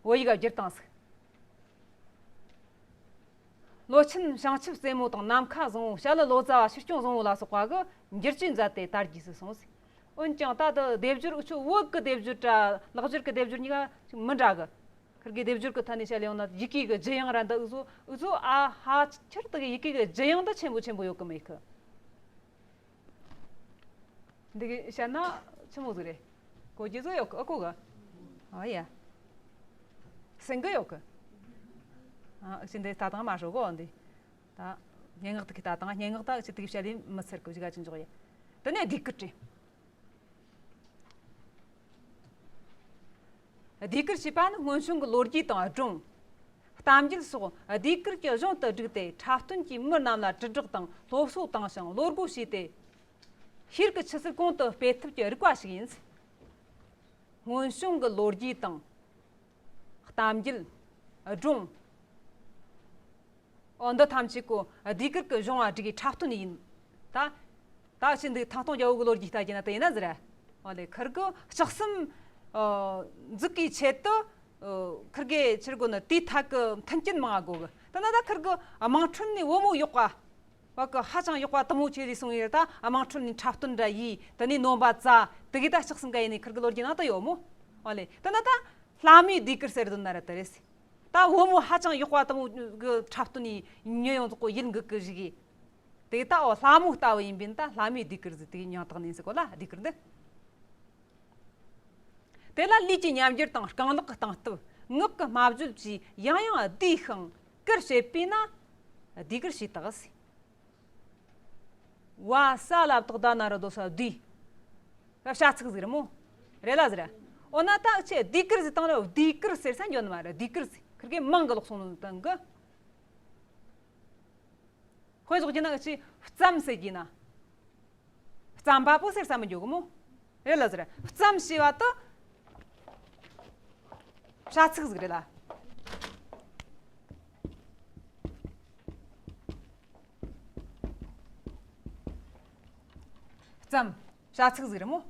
བོད་ཡིག་ག་བསྒྱུར་བཏང་ཟེར། ལོ་ཆེན་བྱང་ཆུབ་རྩེ་མོ་དང་ནམ་མཁའ་བཟང་བོ་བྱ་ཀླུ་ལོ་ཙཱ་བ་ཕྱིར་སྐྱོང་བཟང་བོ་ལ་སོགས་པ་གིས་འགྱུར་བཅོས་མཛད་དེ་དར་རྒྱས་སུ་སོང་ཟེར། འོན་ཀྱང་ད་ལྟ་སྡེབ་སྦྱོར་འུ་ཆོ་བོད་ཀྱི་སྡེབ་སྦྱོར་ར་ལེགས་སྦྱར་གྱི་སྡེབ་སྦྱོར་གཉིས་ཀ་མི་འདྲ་གི། ཁིར་གི་སྡེབ་སྦྱོར་གྱི་ཐད་ནས་བཤད་ཡོང་ན་ཡི་གེ་གི་ལྗིད་ཡང་ར་འདི་འུ་ཚོ་འུ་ཚོ་ཨ་ཧ་ཁྱེར་དུ་གི་ཡི་གེ་གི་ལྗིད་ཡང་འདི་ཆེན་པོ་ཆེན་པོ་ཡོད་གི་མེད་གི། འདི་གི་བཤད་ན་ཆི་མོ་ཟིག་རེད། གོ་རྒྱུ་ཟིག་ཡོད་གི། ཨ་གོ་གི། ཨ་ཡ། སེང་གི་ཡོད་གི། ཨ་ཨུ་ཆོ་འདི་ལྟ་སྟངས་མ་ཧྲོ་གོ་འདི། ད་སྙན་ངག་དེ་གི་ལྟ་སྟངས། སྙན་ངག་ད་ཨུ་ཆོ་དེ་གི་བཤད་ལས་མི་ཚར་གི། གཞུག་ག་ཅི་འཇོག་ཡ། དེ་ནས་ཟློས་གར་བྲིས། ཟློས་གར་ཞེས་པ་ནི་སྔོན་བྱུང་གི་ལོ་རྒྱུས་དང་སྒྲུང་། གཏམ་རྒྱུད་སོགས་ཟློས་གར་གྱི་གཞུང་དུ་བསྒྲིགས་ཏེ་འཁྲབ་སྟོན་གྱིས་མི་རྣམས་ལ་དྲིལ་བསྒྲགས་དང་སློབ་གསོ་བཏང་ཞིང་བློ་སྒོ་ཕྱེས་ཏེ། ཤེས་རིག་གི་ཆུ་ཚད་གོང་དུ་སྤེལ་ཐབས་ཀྱི་རིག་པ་ཞིག་ཡིན། སྔོན་བྱུང་གི་ལོ་རྒྱུས་དང་། གཏམ་རྒྱུད། སྒྲུང་། ཨོ་འདི་ཐམས་ཅད་ཀོ་ཟློས་གར་གྱི་གཞུང་ང་བསྒྲིགས་གི་འཁྲབ་སྟོན་ཡིན། ད། ད་ཕྱིན་འདི་ཐང་སྟོང་རྒྱལ་པོ་གི་ལོ་རྒྱུས་ལྟ་རྒྱུ་ན་དེ་ཡིན་ན་ཟེར། ཨོ་ལེ་ཁིར་གི་ལྕགས་སྲམ་འཛུགས་གི་ཆེད་དུ། ཁིར་གི་ཕྱིར་གོ་ནི་དེའི་ཐད་གི་མཐུན་རྐྱེན་མང་ང་དགོས་གི། ད་ན་ད་ཁིར་གི་དམངས་ཁྲོད་ནས་བུ་མོ་གཡོག་པ། བ་གི་ཧ་ཅང་གཡོག་པ་དུ་མོ་ཆེ་ལས་སོང་ཡོད། ད་དམངས་ཁྲོད་ནས་འཁྲབ་སྟོན་འདྲ་ཡིས་དེ་ནས་ནོམ་པ་བཙལ། དེ་གི་ད་ལྕགས་སྲམ་ག་ཡིན་ནི་ཁིར་གི་ལོ་རྒྱུས་ནང་དུ་ཡོད་མོ། ཨོ་ལེ་ད་ན་ད་ལྷ་མོའི་ཟློས་གར་ཟེར་དོན་ན་ར་དེ་རེད། ད་བུ་མོ་ཧ་ཅང་གཡོག་པ་དུ་མོ་གི་འཁྲབ་སྟོན་ནི་མྱི་ཡོངས་རྫོགས་གོ་ཡིད་འགུག་གི་ཞིག་གི། དེ་ད་འོ་ལྷ་མོ་ལྟ་བུ་ཡིན་པས་ད་ལྷ་མོའི་ཟློས་གར་ཟེར་དེ་གི་མྱིང་བཏགས་ནི་ཟེར་གོ་ལ་ཟློས་གར་འདི། དེ་ལ་ལུས་ཀྱི་ཉམས་འགྱུར་དང་རྐང་ལག་གི་སྟངས་སྟབས། ངག་གི་སྨྲ་བརྗོད་བཅས་ཡང་ཡང་བསྡུས་ཤིང་བཀུར་བྱེད་པས་ན་ཟློས་གར་ཞེས་བཏགས་ཟེར། བ་ས་ལ་བཏགས་ད་ན་རོ་དོ་ས་བསྡུས། བྱ་ཚིག་ཟིག་རེད་མོ། རེད་ལ་ཟེར། འོ་ན་ད་ཁྱེད་ཟློས་གར་ཟེར་སྟངས་ར་ཟློས་གར་ཟེར་ས་འཇོག་ནི་མ་རེད། ཟློས་གར་ཟེར་ཁིར་གི་མིང་གི་ལོག་སོང་ནི་སྟངས་གི། དཔེ་འཇོག་རྒྱུ་ན་ཨུ་ཆོས་རྩམ་ཟེར་རྒྱུ་ན། རྩམ་པ་པོ་ཟེར་ས་མི་འཇོག་གི་མོ། རེད་ལ་ཟེར། རྩམ་ཞེས་པ་དེ་བྱ་ཚིག་ཟིག་རེད་ལ། རྩམ། བྱ་ཚིག་ཟིག་རེད་མོ།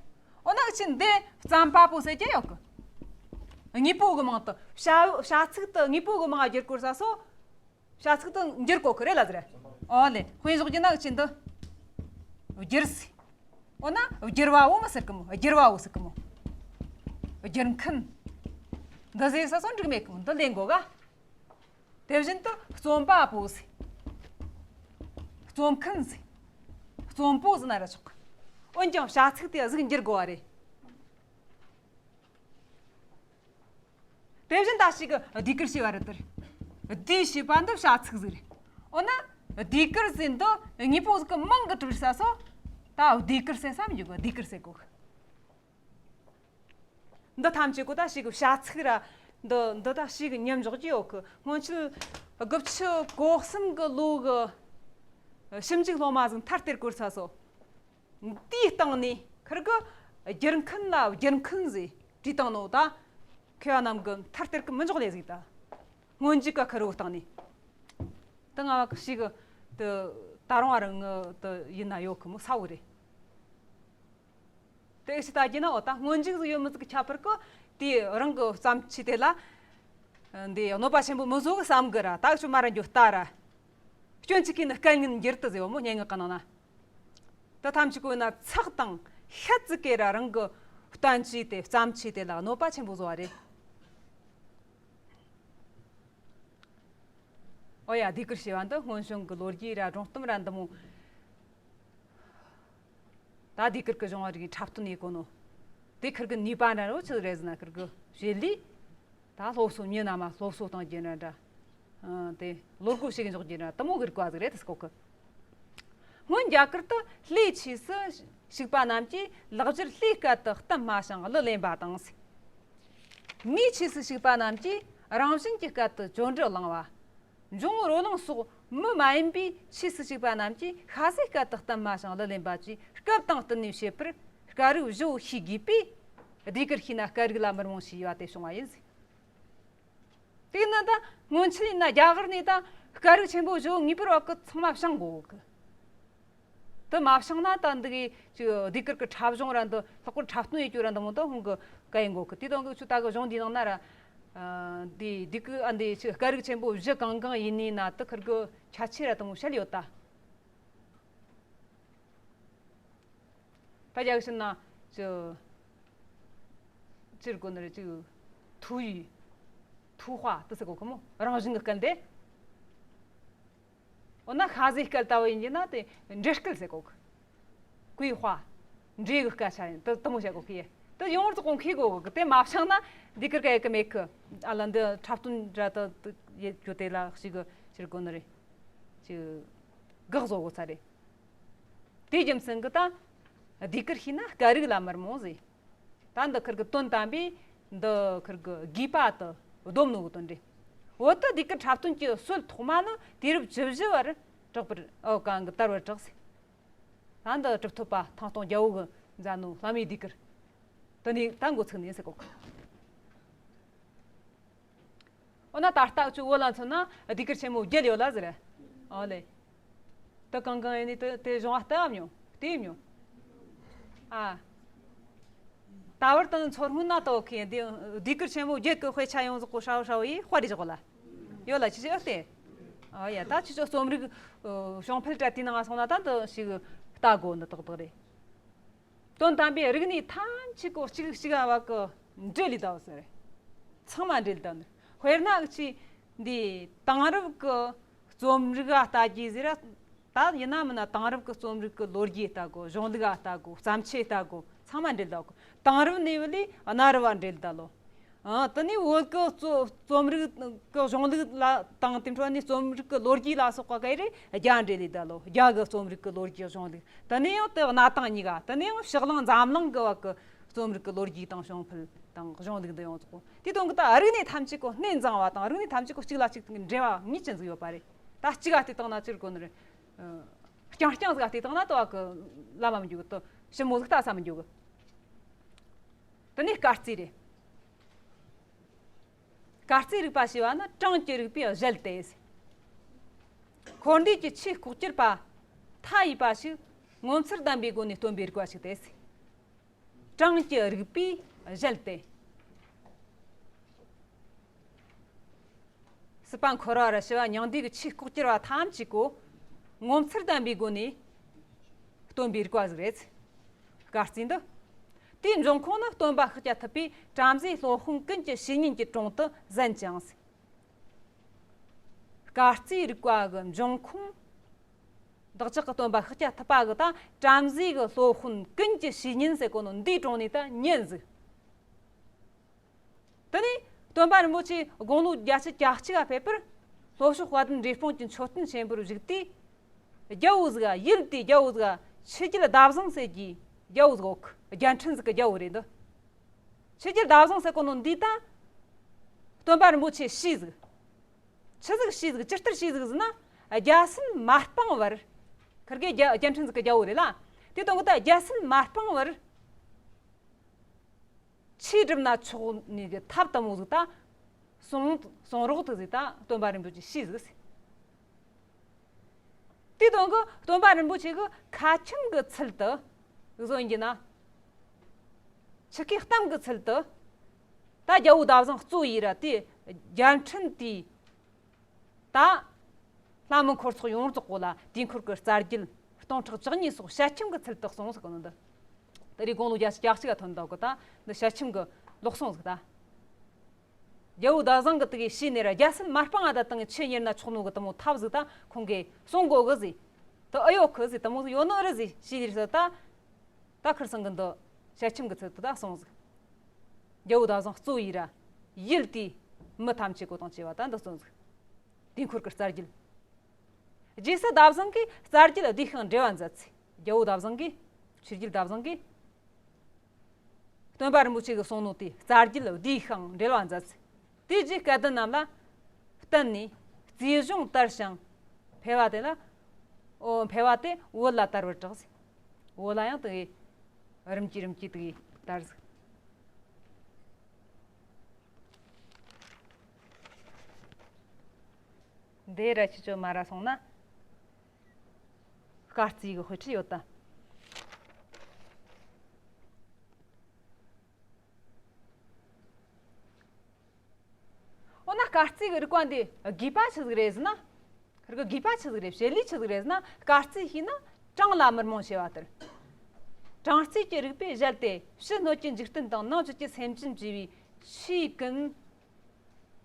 འོ་ན་ཨུ་ཆོས་འདི་རྩམ་པ་པོ་ཟེར་རྒྱུ་ཡོད་གི། དངོས་པོ་གི་མིང་དེ་བྱ་བྱ་ཚིག་དེ་དངོས་པོ་གི་མིང་ང་བསྒྱུར་དགོས་ས་སོ། བྱ་ཚིག་དེ་འགྱུར་གོ་གི་རེད་ལ་ཟེར། ཨོ་ལེ། དཔེ་འཇོག་རྒྱུ་ན་ཨུ་ཆོས་འདི། བསྒྱུར་ཟེར། འོ་ན་བསྒྱུར་བ་བོ་མི་ཟེར་གི་མོ། བསྒྱུར་བ་བོ་ཟེར་གི་མོ། བསྒྱུར་མཁན། འདི་ཟེར་ས་སོ་འགྲིག་མེད་གི་མོ། འདི་ལེན་དགོས་ག། དེ་བཞིན་དུ་རྩོམ་པ་པོ་ཟེར། རྩོམ་མཁན་ཟེར། རྩོམ་པོ་ཟེར་ན་ར་ཆོག་གི། འོན་ཀྱང་བྱ་ཚིག་དེ་གཟུགས་འགྱུར་དགོས་པ་རེད། དེ་བཞིན་ད་ཞིག་གི་ཟློས་གར་ཞེས་པ་རེད་དེ། ཟློས་ཞེས་པ་འདི་བྱ་ཚིག་ཟིག་རེད། འོ་ན་ཟློས་གར་ཟེར་འདི་དངོས་པོ་ཟིག་གི་མིང་གི་གྲུབ་ས་སོ། ད་ཟློས་གར་ཟེར་ས་མི་འཇུག་གི། ཟློས་གར་ཟེར་གོ་གི། འདི་ཐམས་ཅད་གོ་ད་ཞིག་གི་བྱ་ཚིག་ར། འདི་འདི་ད་ཞིག་གི་མཉམ་འཇོག་རྒྱུ་ཡོད་གི། སྔོན་ཆད་དགུ་བཅུ་གོ་གསུམ་གི་ལོ་གི་ཞིབ་འཇུག་སློབ་མ་ཟིག་མཐར་སྟེར་དགོས་ས་སོ། འདིའི་སྟེང་ནས་ཁིར་གི་བསྒྱུར་མཁན་ལ་བསྒྱུར་མཁན་ཟེར་བྲིས་བཏང་ནོ་ད། མཁས་པ་རྣམས་ཀྱིས་མཐར་སྟེར་གི་མི་འཇོག་ལེ་ཟིག་ད། སྔོན་འཇུག་ག་ཁེར་བོ་སྟེང་ནས། ད་ང་བ་གི་ཞིག་གི་དུ་ད་རུང་བ་རང་ངི་དུ་ཡིན་ན་ཡོད་གི་མོ་ས་བོ་རེད། དེ་ཞིག་ལྟ་རྒྱུ་ན་འོ་ད་སྔོན་འཇུག་ཟིག་ཡོད་མི་ཟིག་གི་ཁྱད་པར་གི་དེ་རང་གི་བརྩམས་ཆོས་དེ་ལ། འདི་གནོད་པ་ཆེན་པོ་མི་བཟོ་གི་བསམ་གི་ར། ད་ཁྱོད་མ་ར་འགྱོ་ལྟ་ར། སྐྱོན་ཅིག་གིས་ནི་སྐད་ངན་འགྱུར་དུ་ཟེར་བ་མོ་སྙན་ངག་གི་ནང་ན། ད་ཐམས་ཅད་ཀོ་ན་ཚེགས་དང་ཤད་ཙི་གེ་ར་རང་གི་བསྟན་བཅོས་དེ་བརྩམས་ཆོས་དེ་ལ་གནོད་པ་ཆེན་པོ་བཟོ་བ་རེད། ཨོ་ཡ། ཟློས་གར་ཞེས་པ་འདི་སྔོན་བྱུང་གི་ལོ་རྒྱུས་ར་སྒྲུང་གཏམ་ར་འདི་མོ། ད་ཟློས་གར་གི་གཞུང་བ་རིགས་འཁྲབ་སྟོན་ཡེ་གོ་ནོ། དེ་ཁིར་གི་ནུས་པ་འདྲ་རོ་ཆི་རེད་ཟེར་ན་ཁིར་གི་བྱེད་ལས། ད་སློབ་གསོ་མྱི་རྣམས་ལ་སློབ་གསོ་གཏོང་རྒྱུ་འདྲ་འདྲ། ཨ་དེ་བློ་སྒོ་ཕྱེ་གི་འཇོག་རྒྱུ་འདྲ་དུ་མོ་གི་རིག་པ་ཟིག་རེད་དེ་སྐོར་གི། སྔོན་རྒྱ་གར་དུ་ལྷའི་ཆོས་སུ་ཞུགས་པ་རྣམས་ཀྱིས་ལེགས་སྦྱར་ལྷའི་སྐད་དུ་གཏམ་སྨྲ་ཞིང་གླུ་ལེན་པ་དང་། མིའི་ཆོས་སུ་ཞུགས་པ་རྣམས་ཀྱིས་རང་བཞིན་གྱི་སྐད་དུ་ཅོ་འདྲི་བླང་བ། འབྱུང་བོ་རོ་ལངས་སོགས་མི་མ་ཡིན་པའི་ཆོས་སུ་ཞུགས་པ་རྣམས་ཀྱིས་ཤ་ཟའི་སྐད་དུ་གཏམ་སྨྲ་ཞིང་གླུ་ལེན་པ་བཅས་སྐབས་དང་བསྟུན་ནས་བྱེད་པར་སྐད་རིགས་བཞི་བོ་ཤེས་དགོས་པས། ཟློས་གར་ཤེས་ན་སྐད་རིགས་ལ་མི་རྨོངས་ཞེས་པ་དེ་བྱུང་བ་ཡིན། དེས་ན་ད་སྔོན་ཆད་ཡིན་ན་རྒྱ་གར་ནས་ད་སྐད་རིགས་ཆེན་པོ་བཞི་བོ་ངེས་པར་བ་གི་ཚང་མ་བྱང་དགོས་གི། དེ་མ་བྱང་ན་ད་འདི་གི་ཅིག་ཟློས་གར་གི་འཁྲབ་གཞུང་ར་འདི་ལྷག་པར་འཁྲབ་སྟོན་ཡེ་རྒྱུ་ར་འདི་མོ་ད་ཧུང་གི་ག་ཡིན་གོ་གི། དེ་དང་གི་ཆུ་ད་གི་གཞུང་འདི་ནང་ན་ར། ཨ་འདི་འདི་གི་ཨ་འདི་ཅིག་སྐད་རིགས་ཆེན་པོ་བཞི་གང་གང་ཡིན་ནི་ན་དེ་ཁིར་གི་ཁྱད་ཆོས་ར་དེ་མོ་བཤད་ཡོད་ད། ད་རྒྱ་གི་ཕྱིན་ན་ ཅི་ཅི་རེད་གོ་ནི་རེད། ཅིག་ཐུའུ་ཡི་ཐུའུ་ཧྭ་དེ་ཟེར་གོ་གི་མོ། རང་བཞིན་གྱི་སྐད་འདི། འོ་ན་ཤ་ཟའི་སྐད་ལྟ་བུ་ཡིན་གྱི་ན་དེ་འདྲེ་སྐད་ཟེར་གོ་གི། ཀུའི་ཧྭ། འདྲེ་གི་སྐད་ཆ་ཡིན། དེ་དེ་མོ་བཤད་གོ་གི་ཡེ། དེ་ཡོངས་རྫོགས་གོང་ཁེ་གོ་གི། དེ་མ་བྱང་ན་འདི་ཀིར་ག་ཡེ་གི་མེད་གི། ཨ་ལ་འདི་འཁྲབ་སྟོན་འདྲ་དེ་དེ་ཡེ་རྒྱུ་དེ་ལ་ཞིག་གི་ཅི་རེད་གོ་ནི་རེད། ཅིག་དགག་བཟོ་གོ་ཚར་རེད། དེའི་རྒྱུ་མཚན་གྱིས་ད་ཟློས་གར་ཤེས་ན་སྐད་རིགས་ལ་མི་རྨོངས་ཟེར། ད་འདི་ཁིར་གི་དོན་དམ་པའི་འདི་ཁིར་གི་དགོས་པ་དེ་སྡོམ་ནོ་གི་དོན་རེད། འོ་ད་ཟློས་གར་འཁྲབ་སྟོན་གྱི་སྲོལ་ཐོག་མ་ནི་དུས་རབས་བཅུ་བཞི་བར་གྲགས་པར། ཨོ་གང་གི་དར་བར་གྲགས་ཟེར། ད་འདི་གྲུབ་ཐོབ་པ་ཐང་སྟོང་རྒྱལ་པོ་གིས་མཛད་ནོ་བླ་མའི་ཟློས་གར་དེ་ནས་ད་འགོ་ཚུགས་ནས་ཟེར་གོ་གི། འོ་ན་ད་ལྟ་ཅིག་བོད་ལ་མཚོན་ན་ཟློས་གར་ཆེན་མོ་བརྒྱད་ཡོད་ལ་ཟེར། ཨོ་ལེ། དེ་གང་གང་ཡིན་ནི་དེ་དེ་གཞུང་ང་ལྟ་བ་མྱོང་། བལྟས་མྱོང་། ཨ། ད་བར་དུ་མཚོ་སྔོན་ན་ལྟ་བུ་ཁེ་འདི་ཟློས་གར་ཆེན་མོ་བརྒྱད་ཀྱི་དཔེ་ཆ་ཡོངས་རྫོགས་གོ་ཧྲ་བོ་ཧྲ་བོ་ཡིས་དཔར་རེ་བཞག་ལ་ཡོད་ལ། ཁྱེད་ཅག་ཨེ་བལྟས། ཨོ་ཡ། ད་ཁྱེད་ཅག་རྩོམ་རིག་ཨ་བྱུང་འཕེལ་དྲ་དེའི་ནང་ང་སོང་ན་ད་འདི་ཞིག་ལྟ་དགོ་ནི་ཏག་ཏག་རེད། དོན་དམ་པའི་རིག་གནས་ཐམས་ཅད་གོ་གཅིག་གཅིག་བ་གི་འབྲེལ་ལི་ད་བ་ཟེར། ཚང་མ་འབྲེལ་ལི་ད་ནི། དཔེར་ན་ཅིག་འདི་དེང་རབས་ཀྱི་རྩོམ་རིག་ལ་ལྟ་རྒྱུ་ཟེར། ད་ཡིན་ན་མིན་ན་དེང་རབས་ཀྱི་རྩོམ་རིག་གི་ལོ་རྒྱུས་ལྟ་དགོ། གཞུང་ལུགས་ལ་ལྟ་དགོ། བརྩམས་ཆོས་ལྟ་དགོ། ཚང་མ་འབྲེལ་ལི་ད་གོ། དེང་རབས་ནས་བུད་ལས་གནའ་རབས་བ་འབྲེལ་ལི་ད་ལོ། ཨ། དེ་ནས་བོད་ཀྱི་རྩོ་རྩོམ་རིག་གི་གཞུང་ལུགས་ལ་དང་དེ་འཕྲོ་ནས་རྩོམ་རིག་གི་ལོ་རྒྱུས་ལ་སོགས་པ་ག་རེ་རྒྱ་འབྲེལ་ལི་ད་ལོ། རྒྱ་གི་རྩོམ་རིག་གི་ལོ་རྒྱུས་གཞུང་ལུགས། དེ་ནས་ཡང་དེ་གནའ་དེང་གཉིས་ཀ། དེ་ནས་ཡང་ཕྱི་གླིང་འཛམ་གླིང་གི་བ་གི་རྩོམ་རིག་གི་ལོ་རྒྱུས་དང་བྱུང་འཕེལ་དང་གཞུང་ལུགས་འདི་ཡོངས་རྫོགས་དེ་དོན་གི་ད་རིག་གནས་ཐམས་ཅད་གོ་སྣེ་གཙང་བ་དང་རིག་གནས་ཐམས་ཅད་གོ་གཅིག་ལ་གཅིག་འབྲེལ་བ་ངེས་ཅན་ཟིག་ཡོད་པ་རེད། ད་གཅིག་ག་བལྟས་བཏང་ན་ཅི་རེད་གོ་ནི་རེད། རྐྱང་རྐྱང་ཟིག་ག་བལྟས་བཏང་ན་དེ་བ་གི་ལ་མ་མི་འགྱོ་གི། དེ་ཞིབ་མོ་ཟིག་ལྟ་ས་མི་འགྱོ་གི། དེ་ནས་སྐར་རྩིས་རེད། སྐར་རྩིས་རིག་པ་ཞེས་པ་ནི་གྲངས་ཀྱི་རིག་པའི་གཞལ་ཏེ། འཁོར་འདས་ཀྱི་ཆོས་ལྐོག་གྱུར་པ་མཐའ་ཡས་པ་ཞིག་ངོ་མཚར་ལྡན་པའི་སྒོ་ནས་སྟོན་པའི་རིག་པ་ཞིག་སྟེ། གྲངས་ཀྱི་རིག་པའི་གཞལ་ཏེ། སྲིད་པ་འཁོར་བ་ར་ཞི་བ་མྱང་འདས་ཀྱི་ཆོས་ལྐོག་གྱུར་པ་ཐམས་ཅད་གོ་ངོ་མཚར་ལྡན་པའི་སྒོ་ནས་སྟོན་པའི་རིག་པ་ཟིག་རེད། སྐར་རྩིས་འདི། དེའི་འབྱུང་ཁུངས་ནི་སྟོན་པ་ཤཱཀྱ་ཐུབ་པས་བྲམ་ཟེའི་སློབ་དཔོན་ཀུན་གྱི་བཤེས་གཉེན་གྱི་དྲུང་དུ་གསན་ཅིང་། སྐར་རྩིས་རིག་པ་གི་འབྱུང་ཁུངས། བདག་ཅག་གི་སྟོན་པ་ཤཱཀྱ་ཐུབ་པ་གི་ད་བྲམ་ཟེ་གི་སློབ་དཔོན་ཀུན་གྱི་བཤེས་གཉེན་ཟེར་གོ་ནོ་འདིའི་དྲུང་ནས་ད་ཉན་ཟིག་དེ་ནས་སྟོན་པ་རིན་པོ་ཆེ་དགུང་ལོ་བརྒྱད་ཅུ་གྱ་གཅིག་ག་ཕེབས་པར་ལྷོ་ཕྱོགས་དཔལ་ལྡན་འབྲས་སྤུངས་ཀྱི་མཆོད་རྟེན་ཆེན་པོར་བཞུགས་དུས། རྒྱལ་པོ་ཟིག་ག་ཡུལ་དེའི་རྒྱལ་པོ་ཟིག་ག་ཆོས་རྒྱལ་ཟླ་བཟང་ཟེར་གྱི་རྒྱལ་པོ་ཟིག་ཡོད་གི། རྒྱལ་ཕྲན་ཟིག་གི་རྒྱལ་པོ་རེད་འདི། ཆོས་རྒྱལ་ཟླ་བཟང་ཟེར་གོ་ནོ་འདི་ད་སྟོན་པ་རིན་པོ་ཆེ་ཞུས་ཟིག་ཆི་ཟིག་ཞུས་ཟིག་ཇི་ལྟར་ཞུས་ཟིག་ཟེར་ན། རྒྱལ་སྲིད་མ་སྤངས་བར། ཁིར་གེ་རྒྱ་རྒྱལ་ཕྲན་ཟིག་གི་རྒྱལ་པོ་རེད་ལ། དེ་དང་གི་ད་རྒྱལ་སྲིད་མ་སྤངས་བར། ཆོས་སྒྲུབ་ན་ཆོག་ནི་གི་ཐབས་དམ་བོ་ཟིག་ད་གསུང་གསུང་རོགས་དུ་ཟིག་ད་སྟོན་པ་རིན་པོ་ཆེ་ཞུས་ཟིག་དེ་དང་གི་སྟོན་པ་རིན་པོ་ཆེ་གི་ཁ་ཆེམས་གི་ཚུལ་དུ་ཟིག་གསུང་གི་ན། ཆི་ཁའི་གཏམ་གི་ཚུལ་དུ། ད་རྒྱལ་པོ་ཟླ་བཟང་གཙོ་ཡིན་ར་དེ་རྒྱལ་ཕྲན་དེའི་ད་ལྷ་མི་འཁོར་ཚོགས་ཡོངས་རྫོགས་པོ་ལ་དུས་འཁོར་གྱི་རྩ་རྒྱུད་སྟོང་ཕྲག་བཅུ་གཉིས་སོགས་ཞལ་ཆེམས་ཀྱི་ཚུལ་དུ་གསུངས་ཟིག་གི་ནོ་འདི། དེ་རིང་དགུང་ལོ་བརྒྱད་ཅུ་གྱ་གཅིག་ག་ཐོན་འདུག་གི། ད་འདི་ཞལ་ཆེམས་ཀྱི་ལོག་གསུང་ཟིག་ད་རྒྱལ་པོ་ཟླ་བཟང་གི་དེ་གི་ཤི་ནས་ར་རྒྱལ་སྲིད་མ་སྤངས་ཨ་ད་དང་ཆོས་གཉེར་ན་ཆོག་ནོ་གི་དེ་མོ་ཐབས་ཟིག་ད་ཁོང་གིས་གསུང་དགོ་གི་ཟིག་ད་ཨེ་ཡོད་གི་ཟིག་དེ་མོ་ཟིག་ཡོད་ནོ་རེད་ཟིག་ཤི་ནས་ཟིག་ད། ད་ཁིར་སང་གི་འདི་ཞལ་ཆེམས་ཀྱི་ཚུལ་དུ་ད་གསུངས་ཟིག་རྒྱལ་པོ་ཟླ་བཟང་གཙོ་ཡིན་ར། ཡུལ་དེའི་མི་ཐམས་ཅད་གོ་དང་བཅས་པ་ད་འདི་གསུངས་ཟིག་དུས་འཁོར་གྱི་རྩ་རྒྱུད། རྗེས་སུ་ཟླ་བཟང་གིས་རྩ་རྒྱུད་བསྡུས་ཤིང་འགྲེལ་བ་མཛད་ཚེ། རྒྱལ་པོ་ཟླ་བཟང་གིས། ཆོས་རྒྱལ་ཟླ་བཟང་གིས། སྟོན་པ་རིན་པོ་ཆེ་གིས་གསུངས་ནོ་དེ་རྩ་རྒྱུད་བསྡུས་ཤིང་འགྲེལ་བ་མཛད་ཚེ། དེ་རྗེས་སྐལ་ལྡན་རྣམས་ལ་བསྟན་ནས་རྩིས་གཞུང་དར་ཞིང་འཕེལ་བ་དེ་ལ། འོ་འཕེལ་བ་དེ་བོད་ལ་དར་བར་གྲགས་ཟེར། བོད་ལ་ཡང་དེ་གི་རིམ་གྱིས་རིམ་གྱིས་དེ་གི་དར་ཟིག་འདི་ར་ཁྱེད་ཚོ་མ་ར་སོང་ན། སྐར་རྩིས་ཀྱི་དཔེ་ཁྲིད་ཡོད་ད། འོ་ན་སྐར་རྩིས་ཀྱི་རིག་པ་འདི་དགོས་པ་ཆི་ཟིག་རེད་ཟེར་ན། ཁིར་གི་དགོས་པ་ཆི་ཟིག་རེད། བྱེད་ལས་ཆི་ཟིག་རེད་ཟེར་ན། སྐར་རྩིས་ཤེས་ན་གྲངས་ལ་མི་རྨོངས་ཞེས་པ་ལྟར། གྲངས་རྩིས་ཀྱི་རིག་པས་གཞལ་ཏེ་ཕྱི་སྣོད་ཀྱི་འཇིག་རྟེན་དང་ནང་བཅུད་ཀྱི་སེམས་ཅན་བཅས་པའི་ཆོས་ཀུན།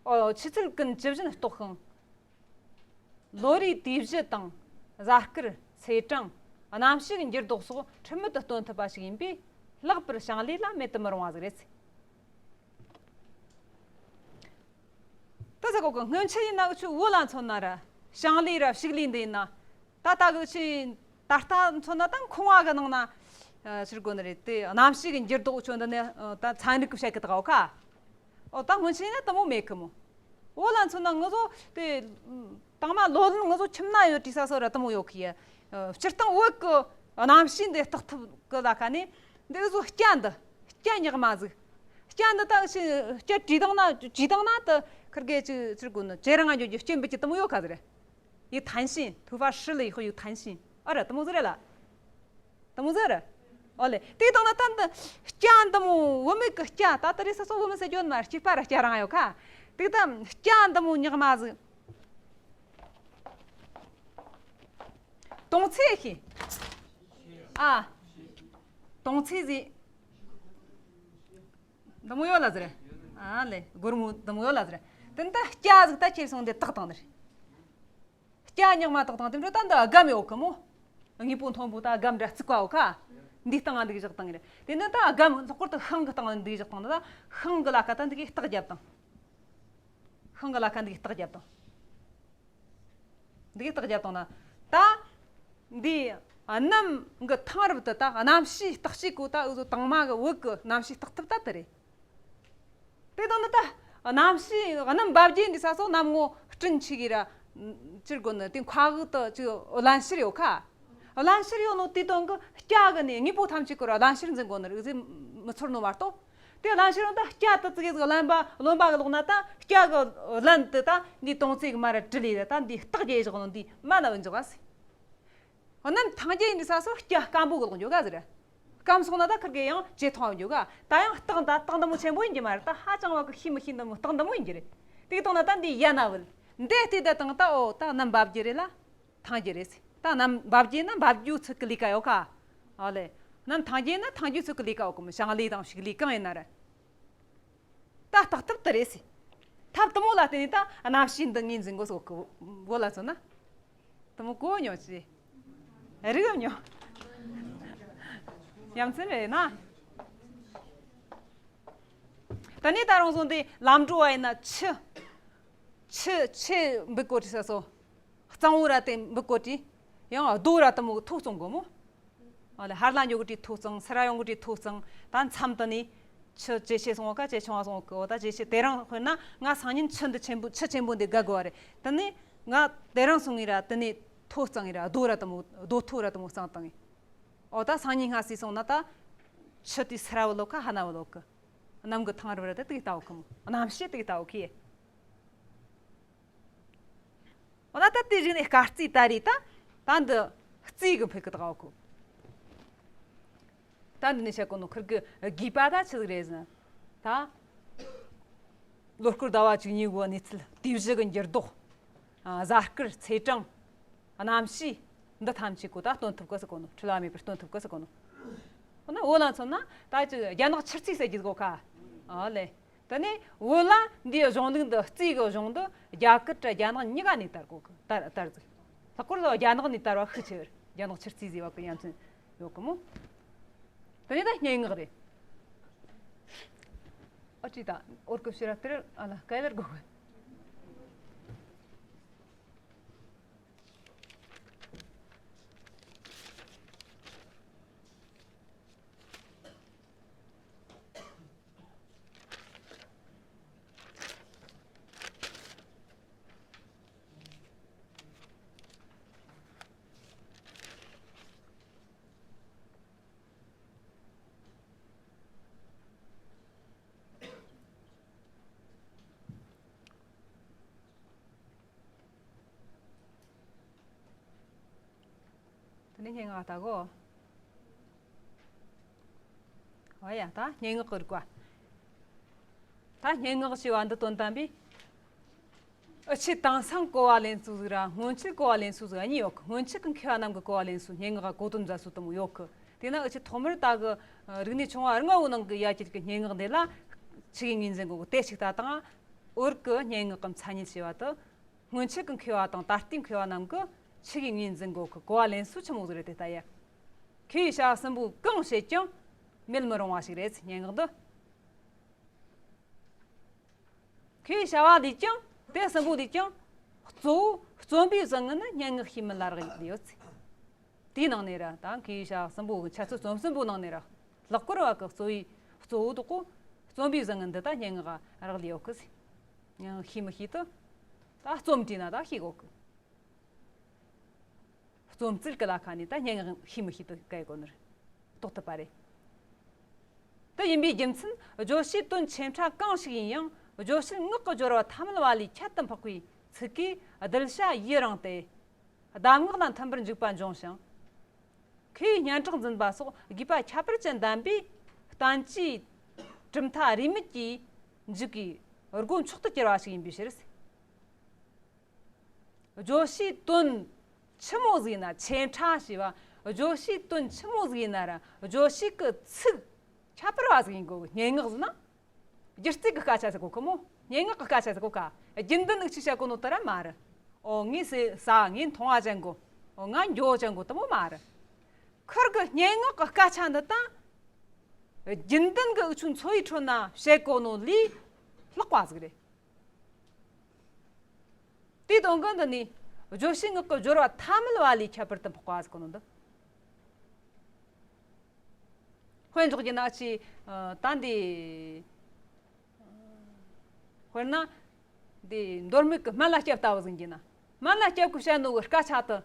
ཨོ། ཆུ་ཚད་ཀུན་ཇི་བཞིན་རྟོགས་ཤིང་། ལོ་རེའི་དུས་བཞི་དང་གཟའ་སྐར་ཚེས་གྲངས་གནམ་གཤིས་ཀྱི་འགྱུར་ལྡོག་སོགས་ཁྲིམས་མེད་དུ་སྟོན་ཐུབ་པ་ཞིག་ཡིན་པས། ལྷག་པར་ཞིང་ལས་ལ་མེད་དུ་མི་རུང་བ་ཟིག་རེད། ད་ཟེར་གོ་གི། སྔོན་ཆད་ཡིན་ན་འུ་ཆོ་བོད་ལ་མཚོན་ན་ར། ཞིང་ལས་ར་ཕྱུགས་ལས་འདི་ཡིན་ན། ད་ལྟ་གི་ཆི། ད་ལྟ་མཚོན་ན་ད་ཁང་བ་གི་ནང་ན། ཨ། ཕྱིར་དགོས་ནི་རེད་དེ། གནམ་གཤིས་ཀྱི་འགྱུར་ལྡོག་ཆོ་འདི་ནས་ད་ཚན་རིག་གི་བཤད་གི་ད་གོ་ཁ། ཨོ། ད་སྔོན་ཆད་ཡིན་ན་དེ་མོ་མེད་གི་མོ། བོད་ལ་མཚོན་ན་ང་ཚོ་དེ། དང་མ་ལོ་ལོན་ང་ཚོ་ཁྱིམ་ན་ཡོད་དུས་ས་སོ་ར་དེ་མོ་ཡོད་གི་ཡ། ཨ། སྤྱིར་བཏང་བོད་གི་གནམ་གཤིས་འདི་རྟོགས་ཐུབ་གི་ལ་ཁ་ནས། འདི་ཚོ་སྐྱ་འདི། སྐྱ་ཉག་མ་ཟིག། སྐྱ་འདི་ད་ཕྱི་སྐྱ་བྲིས་བཏང་ན། བྲིས་བཏང་ན་ད་ཁིར་གེ་ཅིག་ཅིག་དགོས་ནི། ཇེ་རིང་ང་འགྱོ་རྒྱུ་སྐྱེ་འབུད་ཀྱི་དེ་མོ་ཡོད་ག་ཟེར། 一弹性，头发湿了以后有弹性。 ཨ་ར་དེ་མོ་ཟིག་རེད་ལ། དེ་མོ་ཟིག་རེད། ཨོ་ལེ། དེ་བཏང་ན་ད་འདི་སྐྱ་འདི་མོ་བུད་མེད་གི་སྐྱ། ད་ད་རེས་ས་སོ་བུད་མེད་ཟེར་རྒྱུ་ནི་མ་རེད། སྐྱེས་པ་ར་སྐྱ་རང་ཡོད་ཁ། དེ་ད་སྐྱ་འདི་མོ་ཉག་མ་ཟིག། དོང་ཚེ་ཤི། ཨ། དོང་ཚེ་ཟིག། འདི་མོ་ཡོད་ལ་ཟེར། ཨ་ལེ། སྒོར་མོ་འདི་མོ་ཡོད་ལ་ཟེར། དེ་ནི་ད་སྐྱ་ཟིག་ད་ཁྱེར་སོང་དེ་བཏགས་བཏང་ནི་རེད། སྐྱ་ཉག་མ་བཏགས་བཏང་། དེ་འཕྲོ་ད་འདི་སྒམ་ཡོད་གི་མོ། དངོས་པོ་མཐོན་པོ་ད་སྒམ་འདྲ་བརྩིགས་པ་ཡོད་ཁ། འདིའི་སྟེང་ང་འདི་གི་བཞག་བཏང་ནི་རེད། དེ་ནི་ད་སྒམ་ལྷག་པར་དུ་ཤིང་གི་སྟེང་ང་འདི་གི་བཞག་བཏང་ནི། ད་ཤིང་གི་ལ་ཁ་ད་འདི་གི་རྟགས་བརྒྱབ་བཏང་། ཤིང་གི་ལ་ཁ་འདི་གི་རྟགས་བརྒྱབ་བཏང་། འདི་གི་རྟགས་བརྒྱབ་བཏང་ན། ད་འདི་གནམ་གི་ཐང་རབ་ཏུ་ད་གནམ་གཤིས་རྟགས་གཅིག་གོ། ད་འུ་ཚོ་དང་མ་གི་བོད་གི་གནམ་གཤིས་རྟགས་ཐུབ་ད་དེ་རེད། དེ་དང་ནི་ད་གནམ་གཤིས་གནམ་འབབ་རྒྱས་འདི་ས་སོ་གནམ་ངོ་སྤྲིན་ཆེ་གི་ར། ཅིར་གོ་ནི་དེ་མཁའ་དབུགས་དུ་ཅིག་རླན་གཤེར་ཡོད་ཁ། རླན་གཤེར་ཡོད་ནོ་དེ་དང་གི་སྐྱ་གི་ནི་དངོས་པོ་ཐམས་ཅད་གོ་ར་རླན་གཤེར་འཛིན་གོ་ནི་རིག་ཟིན་མི་ཚོར་ནོ་མ་གཏོགས། དེ་རླན་གཤེར་ཡང་ད་སྐྱ་དུ་ཙི་གེ་ཟིག་རླན་པ་རློན་པ་གི་ལོག་ན། ད་སྐྱ་གི་རླན་དུ་ད་འདི་དོང་ཙེ་གི་མ་ར་དྲིལ་ལི་ར། ད་འདི་རྟགས་རྒྱས་བཞག་ནོ་འདི་མ་ན་བུན་འཇོག་ག་སི། གནམ་ཐང་རྒྱས་ཡིན་དུས་ས་སོ་སྐྱ་སྐམ་པོ་གི་ལོག་འཇོག་ག་ཟེར། སྐམ་སོང་ན་ད་ཁིར་གེ་ཡང་ཇེ་ཐང་འཇོག་ག། ད་ཡང་རྟགས་ད་རྟགས་འདི་མོ་ཆེན་པོ་ཡིན་གྱི་མ་རེད། ད་ཧ་ཅང་བ་གི་ཤི་མི་ཤི་འདི་མོ་རྟགས་འདི་མོ་ཡིན་གྱི་རེད། དེ་གི་དང་ན་ད་འདི་ཡ་ན་བུལ། འདི་ལྟས་ད་དང་ད་ཨོ་ད་གནམ་འབབ་རྒྱུ་རེད་ལ། ཐང་རྒྱུ་རེད་ཟེར། ད་གནམ་འབབ་རྒྱུ་ན་འབབ་རྒྱུ་ཚུལ་གི་ལས་ཀ་ཡོད་ཁ། ཨོ་ལེ། གནམ་ཐང་རྒྱུ་ན་ཐང་རྒྱུ་ཚུལ་གི་ལས་ཀ་ཡོད་གི་མོ། ཞིང་ལས་དང་ཕྱུགས་ལས་གང་ཡིན་ན་ར། ད་རྟགས་ཐབས་དེ་རེད་ཟེར། ཐབས་དེ་མོ་ལ་བརྟེན་ནས་ད་གནམ་གཤིས་འདི་ངོས་འཛིན་དགོས་སོགས་གི་བོད་ལ་མཚོན་ན། དེ་མོ་གོ་མྱོང་ཅི། རིག་མྱོང་། ཡ་མཚན་རེད་ན། ད་ནི་ད་རུང་སོང་དེ་ལམ་འགྲོ་བ་ཡིན་ན་ཆུ། ཆུ་ཆུ་འབུད་གོ་དུས་ས་སོ། གཙང་བོ་ར་དེ་འབུད་གོ་དུས། ཡང་རྡོ་ར་དེ་མོ་མཐོ་གཙང་གོ་མོ། ཨ་ལེ། ཧར་ལ་འགྱོ་གི་དུས་མཐོ་གཙང་། སེ་ར་ཡོང་གི་དུས་མཐོ་གཙང་། ད་མཚམས་དེ་ནས་ཆུ་ཇེ་ཆེ་སོང་བ་ཀ་ཇེ་ཆུང་བ་སོང་གི། འོ་ད་ཇེ་ཆེ། དེ་རིང་དཔེར་ན་ང་སང་ཉིན་ཆུ་འདི་ཆེན་པོ་ཆུ་ཆེན་པོ་འདི་བརྒལ་དགོས་བ་རེད། དེ་ནས་ང་དེ་རིང་སོང་ངི་ར་དེ་ནས་མཐོ་གཙང་ངི་ར། རྡོ་ར་དེ་མོ་རྡོ་མཐོ་ར་དེ་མོ་གཙང་བཏང་ངི། འོ་ད་སང་ཉིན་སྔ་སེ་སོང་ན་ད་ཆུ་དེ་སེ་ར་བུ་ལོག་ཁ་ཧ་ན་བུ་ལོག་གི། གནམ་གི་ཐང་རི་བུ་ར་དེ་དེ་གི་ལྟ་བུ་གི་མོ། གནམ་གཤིས་དེ་གི་ལྟ་བུ་གི། འོ་ན་ད་དེ་རིགས་ནས་སྐར་རྩིས་ད་རེད། ད་ད་འདི་རྩིས་གི་ཕུག་གི་ད་གོ། ད་འདི་ནས་བཤད་གོ་ནོ་ཁིར་གི་དགོས་པ་ད་ཆི་ཟིག་རེད་ཟེར་ན། ད་ལོ་སྐོར་ཟླ་བ་བཅུ་གཉིས་གོ་གནས་ཚུལ། དུས་བཞི་གི་འགྱུར་ལྡོག། ཨ། གཟའ་སྐར་ཚེས་གྲངས། གནམ་གཤིས། འདི་ཐམས་ཅད་གོ་ད་སྟོན་ཐུབ་གི་ཟེར་གོ་ནོ། འཁྲུལ་བ་མེད་པར་སྟོན་ཐུབ་གི་ཟེར་གོ་ནོ། འོ་ན་བོད་ལ་མཚོན་ན་ད་ཅི་རྒྱ་ནག་ཆུ་རྩིས་ཟེར་གི་ཟེར་གོ་ཁ། ཨ་ལེ། དེ་ནས་བོད་ལ་འདིའི་གཞུང་ལུགས་འདི། རྩིས་ཀྱི་གཞུང་འདི་རྒྱ་གར་དང་རྒྱ་ནག་གཉིས་ཀ་ནས་དར་གོ་གི། དར་དར་ཟིག། ལྷག་པར་དུ་རྒྱ་ནག་ནས་དར་བ་ཤུགས་ཆེ་བར་རྒྱ་ནག་ཆུ་རྩིས་ཟེར་བ་གི་ཡ་མཚན་ཡོད་གི་མོ། དེ་ནས་ད་སྙན་ངག་རེད། ཨ་ཅི་ད་འོར་གི་ཕྱིར་ར་དེར་ཨ་ལ་སྐད་ལར་གོ་གི། དེ་ནས་སྙན་ངག་ལྟ་གོ། འོ་ཡ། ད་སྙན་ངག་གི་རིགས་པ། ད་སྙན་ངག་ཞེས་པ་འདི་དོན་དམ་པའི། འུ་ཆོས་དེང་སང་གོ་བ་ལེན་སྲོལ་ཟིག་ར་སྔོན་ཆད་གོ་བ་ལེན་སྲོལ་ཟིག་གཉིས་ཡོད་གི། སྔོན་ཆད་གི་མཁས་པ་རྣམས་ཀྱི་གོ་བ་ལེན་སྲོལ། སྙན་ངག་ག་གོ་དོན་མཛད་སྲོལ་དེ་མོ་ཡོད་གི། དེས་ན་འུ་ཆོས་ཐོག་མར་ད་གི་རིག་གནས་ཆུང་བ་ལྔ་བོའི་ནང་གི་ཡ་གྱལ་གྱི་སྙན་ངག་འདི་ལ་ཆི་གི་ངོས་འཛིན་དགོས་གི། དེ་གཅིག་ལྟ་དང་། བོད་ཀྱི་སྙན་ངག་གི་མཚན་ཉིད་ཞེས་པ་དེ། སྔོན་ཆད་ཀྱི་མཁས་པ་དང་ད་ལྟའི་མཁས་པ་རྣམས་ཀྱིས་ཆི་གི་ངོས་འཛིན་དགོས་གི། གོ་བ་ལེན་སྲོལ་ཆི་མོ་ཟིག་རེད། དེ་ལྟ་ཡ། མཁས་པའི་བྱ་བ་གསུམ་པོ་གང་བྱེད་ཀྱང་མེད་མི་རུང་བ་ཞིག་རེད། སྙན་ངག་འདི། མཁས་པའི་བྱ་བ་ལས་ཀྱང་དེ་གསུམ་པོ་ལས་ཀྱང་གཙོ་བོ་རྩོམ་པའི་བཟང་ངན་ནི་སྙན་ངག་ཤེས་མིན་ལ་རག་ལས་ཡོད། དེའི་ནང་ནས་ར་ད་མཁས་པའི་བྱ་བ་གསུམ་པོ་གི་འཆད་རྩོད་རྩོམ་གསུམ་པོའི་ནང་ནས་ར་ལྷག་པར་བ་གི་གཙོ་བོའི་གཙོ་བོ་དག་གོ། རྩོམ་པའི་བཟང་ངན་འདི་ད་སྙན་ངག་རག་ལས་ཡོད་གི། སྙན་ངག་ཤེས་མི་ཤེས་དེ་ད་རྩོམ་བྲིས་ན་ད་ཤེས་དགོས་གི། རྩོམ་རྩལ་གི་ལ་ཁ་ནས་ད་སྙན་ངག་ཤེས་མི་ཤེས་དེ་ག་ཡི་གོ་ནི་རེད། རྟོགས་ཐུབ་པ་རེད། དེ་ཡིན་པའི་རྒྱུ་མཚན་བརྗོད་བྱའི་དོན་ཆེ་ཕྲ་གང་ཞིག་ཡིན་ཡང་བརྗོད་བྱེད་ངག་གི་སྦྱོར་བ་ཐ་མལ་བ་ལས་ཁྱད་དུ་འཕགས་པའི་ཚིག་གིས་གདུལ་བྱ་ཡི་རང་སྟེ། གདམས་ངག་ལ་མཐུན་པར་འཇུག་པ་འབྱུང་ཞིང་། མཁས་པའི་སྙན་གྲགས་འཛིན་པ་སོགས་དགོས་པ་ཁྱད་པར་ཅན་ལྡན་པའི་བསྟན་བཅོས་གྲུབ་མཐའ་རེའུ་མིག་གི་འཇུག་གི་སྒོ་མཆོག་ཏུ་གྱུར་པ་ཞིག་ཡིན་པའི་ཕྱིར། བརྗོད་བྱའི་དོན་ཆི་མོ་ཟིག་ཡིན་ན། ཆེ་ཕྲ་ཞེས་པ་བརྗོད་བྱའི་དོན་ཆི་མོ་ཟིག་ཡིན་ན་ར་བརྗོད་བྱེད་ཀྱི་ཚིག་ཁྱད་པར་བ་ཟིག་ཡིན་དགོས། སྙན་ངག་ཟེར་ན་སྒྱུ་རྩལ་གྱི་སྐད་ཆ་ཟེར་གོ་གི་མོ། སྙན་ངག་གི་སྐད་ཆ་ཟེར་གོ་ག་རྒྱུན་ལྡན་ནི་ཆི་བཤད་གོ་ནོ་དེ་ར་མ་རེད། ཨོ་ངས་ཟས་ཟ། ངས་འཐུང་བ་ཅན་གོ། ཨོ་ང་འགྱོ་ཅན་གོ་དེ་མོ་མ་རེད། ཁིར་གི་སྙན་ངག་གི་སྐད་ཆ་འདི་ད་རྒྱུན་ལྡན་གྱི་འུ་ཆོའི་འཚོ་བའི་ཁྲོད་ན་བཤད་གོ་ནོ་ལས་ལྷག་པ་ཟིག་རེད། དེའི་དོན་གྱིས་འདི་ནི་བརྗོད་བྱའི་ངག་གི་སྦྱོར་བ་ཐ་མལ་བ་ལས་ཁྱད་པར་དུ་འཕགས་པ་ཟེར་གོ་ནོ་འདི། དཔེ་འཇོག་རྒྱུ་ན་ཅི། ད་འདི། དཔེར་ན། འདི་མདོ་སྨད་ཀྱི་སྨན་བླ་སྐྱབས་ལྟ་བུ་ཟིག་ཡིན་ན། སྨན་བླ་སྐྱབས་ཀྱིས་བཤད་ནོ་གི་སྐད་ཆ་དེ།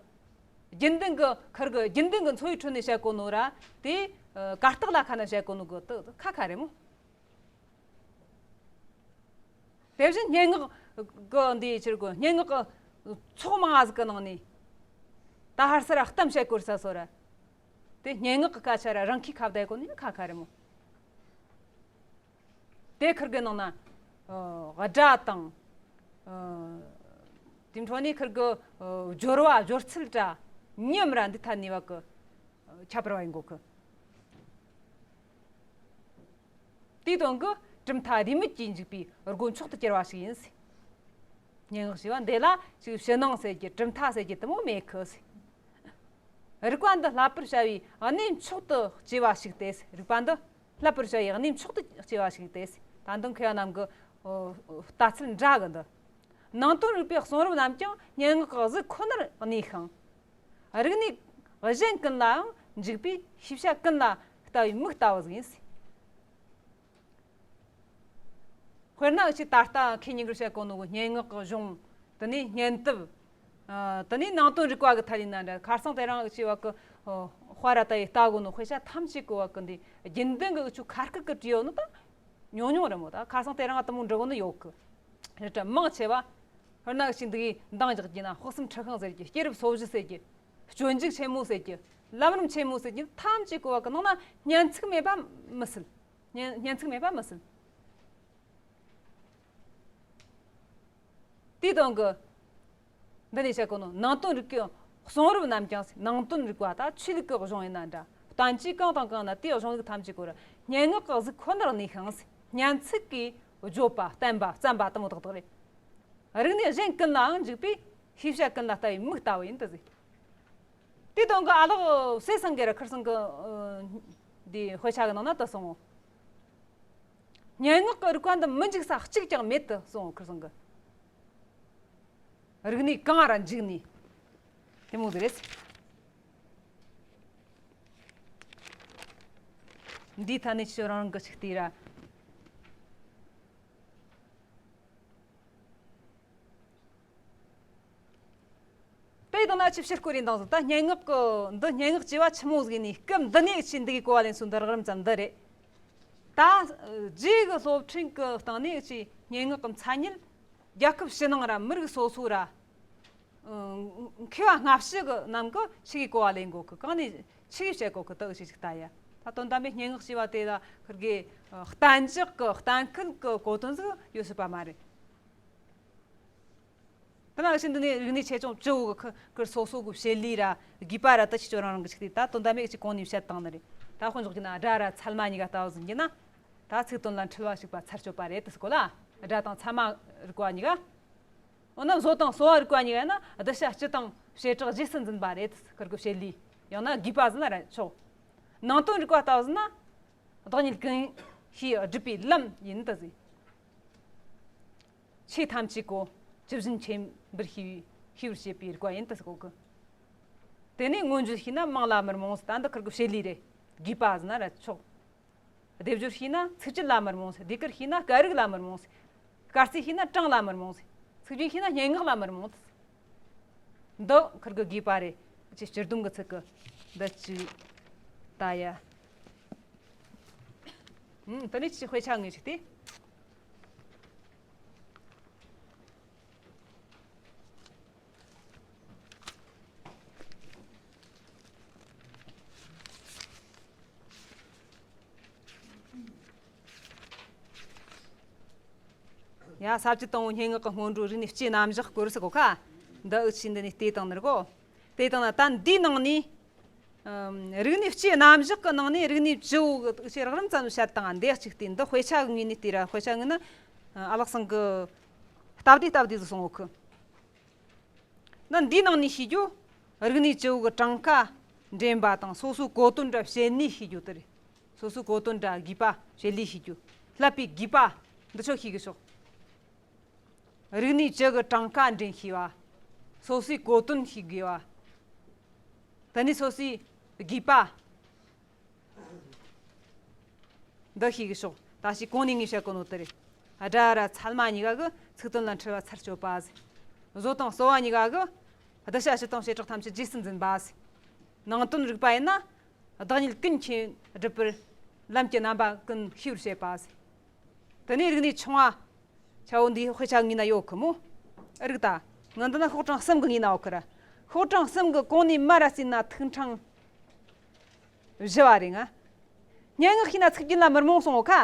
རྒྱུན་ལྡན་གྱི་ཁིར་གི་རྒྱུན་ལྡན་གྱི་འཚོ་བའི་ཁྲོད་ནས་བཤད་གོ་ནོ་ར། དེ་གར་སྟེགས་ལ་ཁ་ན་བཤད་གོ་ནོ་གི་དེ་ཁ་ཁ་རེད་མོ། དེ་བཞིན་སྙན་ངག་གི་འདིའི་ཕྱིར་གོ། སྙན་ངག་གི་ཚོགས་མང་ང་ཟིག་གི་ནང་ནས་ད་ཧར་སར་གཏམ་བཤད་དགོས་ས་སོ་ར། དེ་སྙན་ངག་གི་སྐད་ཆ་ར་རང་གིས་ཁ་བརྡ་གོ་ནི་ཁ་ཁ་རེད་མོ། དེ་ཁིར་གི་ནང་ན་ཨ་སྒྲ་དང་། ཨ་དེ་འཕྲོ་ནས་ཁིར་གི་ཨ་སྦྱོར་བ་སྦྱོར་ཚུལ་ར་ཉམས་ར་འདི་ཐ་ནི་བ་གི་ཁྱད་པར་བ་ཡིན་དགོས་གི། དེའི་དོན་གྱིས་གྲུབ་མཐའ་རེའུ་མིག་གིས་འཇུག་པའི་སྒོ་མཆོག་ཏུ་གྱུར་པ་ཞིག་ཡིན། སྙན་ངག་ཞེས་པ་འདི་ལ་ཅིག་ཕྱི་ནང་ཟེར་གྱི་གྲུབ་མཐའ་ཟེར་གྱི་དེ་མོ་མེད་གི། རིག་པ་འདི་བསླབ་པར་བྱ་བའི་གནས་མཆོག་ཏུ་སྐྱེ་བ་ཞིག་སྟེ། རིག་པ་འདི་བསླབ་པར་བྱ་བའི་གནས་མཆོག་ཏུ་སྐྱེ་བ་ཞིག་སྟེ། ད་དུང་མཁས་པ་རྣམས་ཀྱི་ལྟ་ཚུལ་འདྲ་གི་འདི། ནང་དོན་རིག་པའི་གསུང་རབ་རྣམས་ཀྱང་སྙན་ངག་གི་གཟུགས་ཁོ་ནར་གནས་ཤིང་། རིག་གནས་གཞན་ཀུན་ལའང་འཇུག་པའི་ཤེས་བྱ་ཀུན་ལ་ལྟ་བའི་མིག་ལྟ་བུ་ཟིག་ཡིན། དཔེར་ན་འུ་ཆོས་ད་ལྟ་ཁེ་ཉིན་གི་བཤད་གོ་ནོ་གི་སྙན་ངག་གི་གཞུང་། དེ་ནས་སྙན་དེབ། ཨ་དེ་ནས་ནང་དོན་རིག་པ་གི་ཐད་ཡིན་ན་འདྲ། ཁ་སང་དེ་རིང་འུ་ཆོས་བ་གི་ཨོ་དཔའ་ར་ལྟ་ཡི་ལྟ་གོ་ནོ་དཔེ་ཆ་ཐམས་ཅད་གོ་བ་གི་འདི་རྒྱུན་ལྡན་གི་འུ་ཆོ་ཁ་སྐད་གི་བྲིས་ཡོད་ནོ་ད་ཉུང་ཉུང་རེད་མོ། ད་ཁ་སང་དེ་རིང་ང་དེ་མོ་འབྲི་གོ་ནི་ཡོད་གི། རེད་དྲ་མང་ཆེ་བ། དཔེར་ན་འུ་ཆོས་འདི་གི་འདང་རྒྱག་རྒྱུ་ན་དཔག་བསམ་འཁྲི་ཤིང་ཟེར་གི། སྐྱེས་རབས་སོ་བཞི་ཟེར་གི། སྤྱོད་འཇུག་ཆེན་མོ་ཟེར་གི། ལམ་རིམ་ཆེན་མོ་ཟེར་གི། ཐམས་ཅད་གོ་བ་གི་ནང་ན་སྙན་ཚིག་མེད་པ་མི་སྲིད། སྙན་སྙན་ཚིག་མེད་པ་མི་སྲིད། དེའི་དོན་གྱིས་འདི་ནས་བཤད་གོ་ནོ་ནང་དོན་རིག་གི་གསུང་རབ་རྣམས་ཀྱང་། ནང་དོན་རིག་པ་ད་ཆོས་ལུགས་ཀྱི་གཞུང་ཡིན་ན་འདྲ། བསྟན་བཅོས་གང་དང་གང་ན་དེའི་གཞུང་ལུགས་ཐམས་ཅད་གོ་ར་སྙན་ངག་གི་གཟུགས་ཁོ་ནར་གནས་ཤིང་། སྙན་ཚིག་གིས་བརྗོད་པ་བསྟན་པ་བརྩམས་པ་དེ་མོ་ཏག་ཏག་རེད། རིག་གནས་གཞན་ཀུན་ལའང་འཇུག་པའི་ཤེས་བྱ་ཀུན་ལ་ལྟ་བའི་མིག་ལྟ་བུ་ཡིན་དུ་ཟེར། དེའི་དོན་གྱིས་ཨ་ལགས་ཟས་སང་གི་ར་ཁིར་སང་གི་ཨ་འདི་དཔེ་ཆ་གི་ནང་ན་དུ་སོང་ངོ་། སྙན་ངག་གི་རིག་པ་འདི་མི་འཇུག་ས་གཅིག་ཀྱང་མེད་དུ་སོང་ངོ་། ཁིར་སང་གི་རིག་གནས་གང་ར་འཇུག་ནས་དེ་མོ་ཟིག་རེད། འདིའི་ཐད་ནས་ཁྱོད་རང་རང་གི་ཆིག་ལྟས་ར། དེའི་དང་ན་ཆི་ཕྱིར་སྐོར་ཡིན་དང་ཟིག་ད་སྙན་ངག་གི་འདི་སྙན་ངག་ཅེས་པ་ཆི་མོ་ཟིག་ནས་སྐབས་འདི་ནས་ཅི་འདི་གི་གོ་བ་ལེན་སོ་འདི་རགས་རིམ་ཙམ་འདི་རེད། ད་རྗེས་གི་སློབ་ཕྲུག་གི་སྟེང་ནས་ཅི་སྙན་ངག་གི་མཚན་ཉིད་རྒྱལ་ཁབ་ཕྱི་ནང་ར་མི་རིགས་སོ་སོ་ར་མཁས་པ་སྔ་ཕྱི་གི་རྣམས་ཀྱི་ཆི་གི་གོ་བ་ལེན་གོ་གི། གང་ནས་ཆི་གི་བཤད་གོ་གི་དག་ཞིག་ཅིག་ལྟ་ཡ། ད་དོན་དམ་པའི་སྙན་ངག་ཅེས་པ་དེ་ལ་ཁིར་གི་གཏན་འཇགས་གི་གཏན་འཁེལ་གི་གོ་དོན་ཟིག་ཡོད་སྲིད་པ་མ་རེད། དེ་ན་ཕྱིན་འདི་ནས་རིག་གནས་ཆེ་ཆུང་བཅུ་བོ་གི་ཁུ་སོ་སོ་གི་བྱེད་ལས་ར་དགོས་པ་ར་དེ་ཆེ་ཆུང་རང་རང་གི་ཆིག་དེ་ད་དོན་དམ་མེད་ཅིག་གོང་ནས་བཤད་བཏང་ནི་རེད། ད་དཔེ་འཇོག་གི་ན་སྒྲ་ར་ཚད་མ་གཉིས་ཀ་ལྟ་བུ་ཟིན་གྱི་ན། ད་ཚིག་དོན་ལ་འཁྲུལ་བ་ཞིག་པ་ཚར་གཅོད་པ་རེད་དེ་ཟེར་གོ་ལ། སྒྲ་དང་ཚད་མ་རིག་པ་གཉིས་ཀ་འོ་ན་བཟོ་དང་གསོ་བ་རིག་པ་གཉིས་ཀ་ཡིན་ན་གདུལ་བྱ་སྤྱི་དང་བྱེ་བྲག་རྗེས་སུ་འཛིན་པ་རེད། ཁུར་གི་བྱེད་ལས་ཡང་ན་དགོས་པ་ཟིན་ན་ར་ཆོག་ནང་དོན་རིག་པ་ལྟ་བུ་ཟིན་ན་བདག་ཉིད་ཀུན་ཤེས་སྒྲུབ་པའི་ལམ་ཡིན་ད་ཟིན། ཆོས་ཐམས་ཅད་ཀོ་ཇི་བཞིན་མཁྱེན་པར་ཤེས་པའི་ཤེས་པར་བྱེད་པའི་རིག་པ་ཡིན་ད་ཟིན་གོ་གི་དེ་ནས་མངོན་བརྗོད་ཤེས་ན་མིང་ལ་མི་རྨོངས་ད་འདི་ཁུར་གི་བྱེད་ལས་རེད། དགོས་པ་ཟིན་ན་ར་ཆོག་སྡེབ་སྦྱོར་ཤེས་ན་ཚིག་བཅད་ལ་མི་རྨོངས། ཟློས་གར་ཤེས་ན་སྐད་རིགས་ལ་མི་རྨོངས། སྐར་རྩིས་ཤེས་ན་གྲངས་ལ་མི་རྨོངས། ཚིག་རྒྱན་ཤེས་ན་སྙན་ངག་ལ་མི་རྨོངས། འདི་ཁུར་གི་དགོས་པ་རེད། ཅེས་སྤྱིར་སྡོམ་གི་ཚིག་གི་འདི་གཅིག་ད་ཡ། ཨུམ། དེ་ནས་ཅི་དཔེ་ཆ་ངོས་ཅིག་སྟེ། ཡ། ས་བཅད་དང་པོ་སྙན་ངག་གི་སྔོན་འགྲོ་རིག་གནས་སྤྱིའི་རྣམ་གཞག་སྐོར་ཟེར་གོ་ཁ། འདི་འུ་ཆོས་འདི་ནས་བལྟས་བཏང་ནི་རེད་གོ། བལྟས་བཏང་ན་ད་འདིའི་ནང་ནས། ཨམ། རིག་གནས་སྤྱིའི་རྣམ་གཞག་གི་ནང་ནས་རིག་གནས་བཅུ་བོ་ཞེས་རགས་རིམ་ཙམ་བཤད་བཏང་འདི་གཅིག་བལྟས་འདི་དཔེ་ཆ་གི་ངོས་ནས་བལྟས་ར། དཔེ་ཆ་ངོས་ནི་ཨ་ལགས་ཚང་གི་སྟབས་བདེ་སྟབས་བདེ་ཟིག་སོང་ངོ་ཁུ། ན་འདིའི་ནང་ནས་ཤེས་རྒྱུ། རིག་གནས་བཅུ་བོ་གི་གྲངས་ཀ་འདྲེན་པ་དང་སོ་སོའི་གོ་དོན་འདྲ་བཤད་ནས་ཤེས་རྒྱུ་དེ་རེད། སོ་སོའི་གོ་དོན་འདྲ་དགོས་པ་བཤད་ལས་ཤེས་རྒྱུ། བསླབ་པའི་དགོས་པ་འདི་ཆོ་ཤེས་གི་ཤོག་རིག་གནས་བཅུ་གི་གྲངས་ཀ་འདྲེན་ཤེས་པ། སོ་སོའི་གོ་དོན་ཤེས་དགོས་པ། དེ་ནས་སོ་སོའི་དགོས་པ། འདི་ཤེས་གི་ཤོག་ད་ཞིག་གོང་ནས་ངས་བཤད་གོ་ནོ་དེ་རེད། སྒྲ་ར་ཚད་མ་གཉིས་ཀ་གི་ཚིག་དོན་ལ་འཁྲུལ་བ་ཚར་གཅོད་པ་ཟེར། བཟོ་དང་གསོ་བ་གཉིས་ཀ་གི་གདུལ་བྱ་སྤྱི་དང་བྱེ་བྲག་ཐམས་ཅད་རྗེས་སུ་འཛིན་པ་ཟེར། ནང་དོན་རིག་པ་ཡིན་ན། བདག་ཉིད་ཀུན་མཁྱེན་སྒྲུབ་པར་ལམ་གྱི་རྣམ་པ་ཀུན་ཤེས་པར་བྱེད་པ་ཟེར། དེ་ནས་རིག་གནས་ཆུང་བ། ཆ་བོ་འདིའི་དཔེ་ཆ་ངོས་ན་ཡོད་གི་མོ། ཨེ་རིག་ད། ང་འདི་ན་ཤོག་གྲངས་གསུམ་གི་ངོས་ན་ཡོད་གི་ར། ཤོག་གྲངས་གསུམ་གི་གོང་ནས་མར་ར་བརྩིས་ན་ཐིག་ཕྲེང་བཞི་བ་རེད་ང་། སྙན་ངག་ཤེས་ན་ཚིག་རྒྱན་ལ་མི་རྨོངས་སོང་ངོ་ཁ།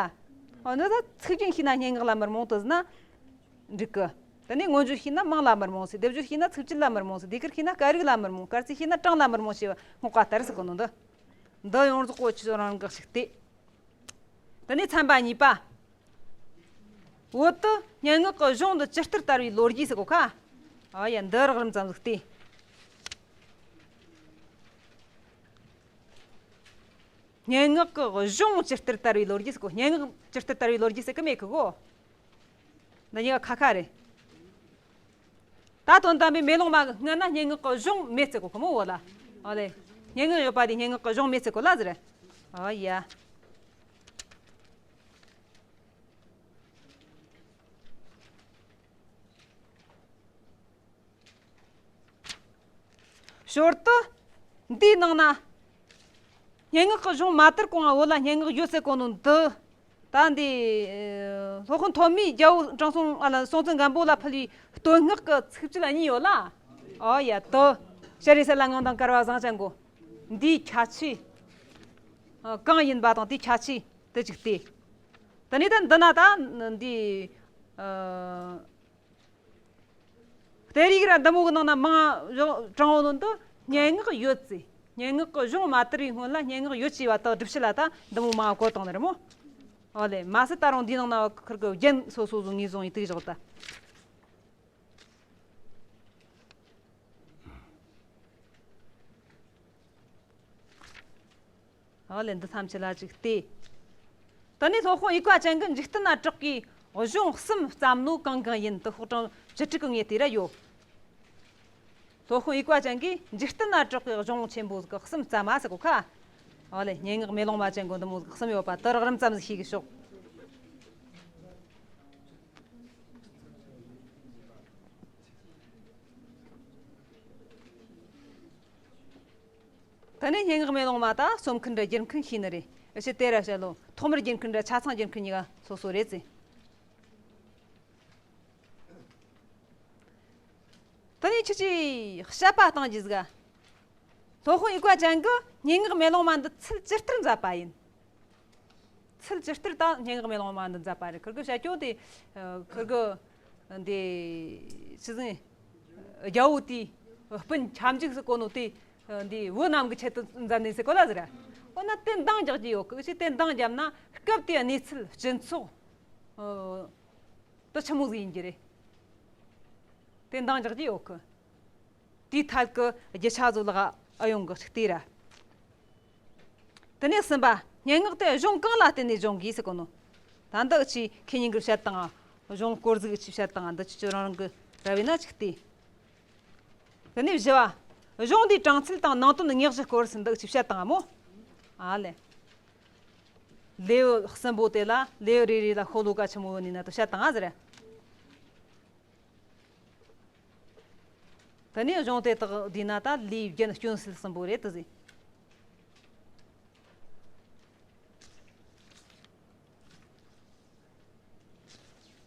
འོ་འདི་ད་ཚིག་རྒྱན་ཤེས་ན་སྙན་ངག་ལ་མི་རྨོངས་དུ་ཟེར་ན་འགྲིག་གི། དེ་ནས་མངོན་བརྗོད་ཤེས་ན་མིང་ལ་མི་རྨོངས་ཟེར། སྡེབ་སྦྱོར་ཤེས་ན་ཚིག་བཅད་ལ་མི་རྨོངས་ཟེར། ཟློས་གར་ཤེས་ན་སྐད་རིགས་ལ་མི་རྨོངས། སྐར་རྩིས་ཤེས་ན་གྲངས་ལ་མི་རྨོངས་ཞེས་པ་སྔོག་པ་ལྟར་ཟེར་གོ་ནོ་འདི། འདི་ཡོངས་རྫོགས་གོ་ཆོས་རང་རང་གི་ཞིག་སྟེ། དེ་ནས་ཚན་པ་གཉིས་པ། བོད་དུ་སྙན་ངག་གི་གཞུང་འདི་ཇི་ལྟར་དར་བའི་ལོ་རྒྱུས་ཟེར་གོ་ཁ། ཨ་ཡ་འདི་རགས་རིམ་ཙམ་ཟིག་སྟེ། སྙན་ངག་གི་གཞུང་ཇི་ལྟར་དར་བའི་ལོ་རྒྱུས་ཟེར་གོ། སྙན་ངག་ཇི་ལྟར་དར་བའི་ལོ་རྒྱུས་ཟེར་གི་མེད་གི་གོ། འདི་གཉིས་ཀ་ཁ་ཁ་རེད། ད་དོན་དམ་པའི་མེ་ལོང་མ་གི་སྔ་ན་སྙན་ངག་གི་གཞུང་མེད་ཟེར་གོ་ཁོ་མོ་བོ་ལ། ཨོ་ལེ། སྙན་ངག་ཡོད་པ་དེ་སྙན་ངག་གི་གཞུང་མེད་ཟེར་གོ་ལ་ཟེར། ཨོ་ཡ། ཞོར་དུ་འདིའི་ནང་ན་སྙན་ངག་གི་གཞུང་མ་དར་གོང་བོད་ལ་སྙན་ངག་ཡོད་ཟེར་གོ་ནོ་འདི། ད་འདི་སློབ་དཔོན་ཐོན་མིས་རྒྱལ་པོ་དྲང་སྲོང་ཨ་ལ་སྲོང་བཙན་སྒམ་པོ་ལ་ཕུལ་བའི་བསྟོད་བསྔགས་ཀྱི་ཚིགས་བཅད་གཉིས་ཡོད་ལ། ཨོ་ཡ་དོ། ཤ་རི་སེ་ལ་ངང་དང་དཀར་བ་བཟང་ཅན་གོ། འདིའི་ཁྱད་ཆོས་གང་ཡིན་པ་དང་དེའི་ཁྱད་ཆོས་དེ་གཅིག་སྟེ། དེ་ནས་ད་འདི་ན་ད་འདི། ཨ། གཏེར་ཡིག་ར་འདི་མོ་གི་ནང་ན་མང་དྲང་བོ་ནོ་འདི་སྙན་ངག་ཡོད་ཟེར། སྙན་ངག་གི་གཞུང་མ་དར་བའི་སྔོན་ལ་སྙན་ངག་ཡོད་ཅེས་པ་དག་སྒྲུབ་བྱེད་ལ་ད་འདི་མོ་མང་བོ་བཀོད་བཏང་ནི་རེད་མོ། ཨོ་ལེ། མ་ཟད་ད་རུང་འདིའི་ནང་ན་ཁུར་གི་རྒྱན་སོ་སོ་བཟོ་ངེས་བཟུང་ཡིན་དུས་བཞག་ད། ཨོ་ལེ། འདི་ཐམས་ཅད་ལ་གཅིག་སྟེ། ད་ནི་སློབ་དཔོན་དབྱུག་པ་ཅན་གྱིས་འཇིག་རྟེན་ན་གྲགས་པའི་གཞུང་གསུམ་བརྩམས་ནོ་གང་གང་ཡིན་དུ་ཤོག་གྲངས་བཅུ་དྲུག་གི་ངོས་དེ་ར་ཡོད། སློབ་དཔོན་དབྱུག་པ་ཅན་གྱིས་འཇིག་རྟེན་ན་གྲགས་པའི་གཞུང་ཆེན་པོ་ཟིག་གསུམ་བརྩམས་མ་ཟེར་གོ་ཁ། ཨོ་ལེ། སྙན་ངག་མེ་ལོང་མ་ཅན་གོ་འདི་མོ་ཟིག་གསུམ་ཡོད་པ་དུ་རགས་རིམ་ཙམ་ཟིག་ཤེས་གི་ཤོག་ད་ནི་སྙན་ངག་མེ་ལོང་མ་ད་རྩོམ་མཁན་འདྲ་སྒྱུར་མཁན་ཤེས་ནི་རེད། ཨེ་ཤེ་དེ་ར་བཤད་ལོ། ཐོག་མར་སྒྱུར་མཁན་འདྲ་ཆ་ཚང་སྒྱུར་མཁན་གཉིས་ཀ་སོ་སོ་རེད་ཟེར། ད་ནི་ཁྱེད་ཀྱིས་དཔྱད་པ་བཏང་རྒྱུ་ཟིག་ག་སློབ་དཔོན་དབྱུག་པ་ཅན་གྱིས་སྙན་ངག་མེ་ལོང་མ་འདི་ཚུལ་ཇི་ལྟར་མཛད་པ་ཡིན། ཚུལ་ཇི་ལྟར་ད་སྙན་ངག་མེ་ལོང་མ་འདི་མཛད་པ་རེད། ཁུར་གི་བྱ་སྐྱོ་དེ། ཁུར་གི་འདི་ཆི་ཟིག་རྒྱལ་པོ་དེའི་སྤུན་ཁྱབ་འཇུག་ཟེར་གོ་ནོ་དེ། འདི་བུ་རྣམས་ཀྱི་ཆེད་དུ་མཛད་ནས་ཟེར་གོ་ལ་ཟེར། འོ་ན་དེ་འདང་རྒྱག་རྒྱུ་ཡོད་གི། ཅི་དེ་འདང་བརྒྱབ་ན་སྐབས་དེའི་གནས་ཚུལ་སྤྱི་ཚོགས་དེ་ཆི་མོ་ཟིག་ཡིན་རྒྱུ་རེད། དེ་འདང་རྒྱག་རྒྱུ་ཡོད་གི། དེའི་ཐད་ཀྱི་རྒྱུ་ཆ་བཟོ་ལག་ཨ་ཡོང་གི་ཅིག་ལྟོས་ར། དེ་ནས་གསུམ་པ། སྙན་ངག་དེ་གཞུང་གང་ལ་བརྟེན་ནས་སྦྱོང་དགོས་ཟེར་གོ་ནོ། ད་འདི་ཅི་ཁེ་ཉིན་གི་བཤད་སྟངས། གཞུང་སྐོར་ཟིག་ཅི་བཤད་སྟངས། འདི་ཅི་ཅི་རང་རང་གི་ར་བས་ན་ཅིག་ལྟོས། དེ་ནས་བཞི་བ། གཞུང་འདིའི་དྲང་ཚུལ་དང་ནང་དོན་ངེས་གཞི་སྐོར་ཟེར་འདི་ཅི་བཤད་སྟངས་མོ། ཨ་ལེ། ལེའུ་གསུམ་པོ་དེ་ལ་ལེའུ་རེ་རེ་ལ་ཤོ་ལོ་ཀ་ཆི་མོ་ཡོད་ནི་ན་དེ་བཤད་སྟངས་ཨ་ཟེར། དེ་ནས་གཞུང་དེ་དག་བསྡུས་ན་ད་ལེའུ་རྒྱན་སྐྱོན་སེལ་གསུམ་པོ་རེད་དེ་ཟེར།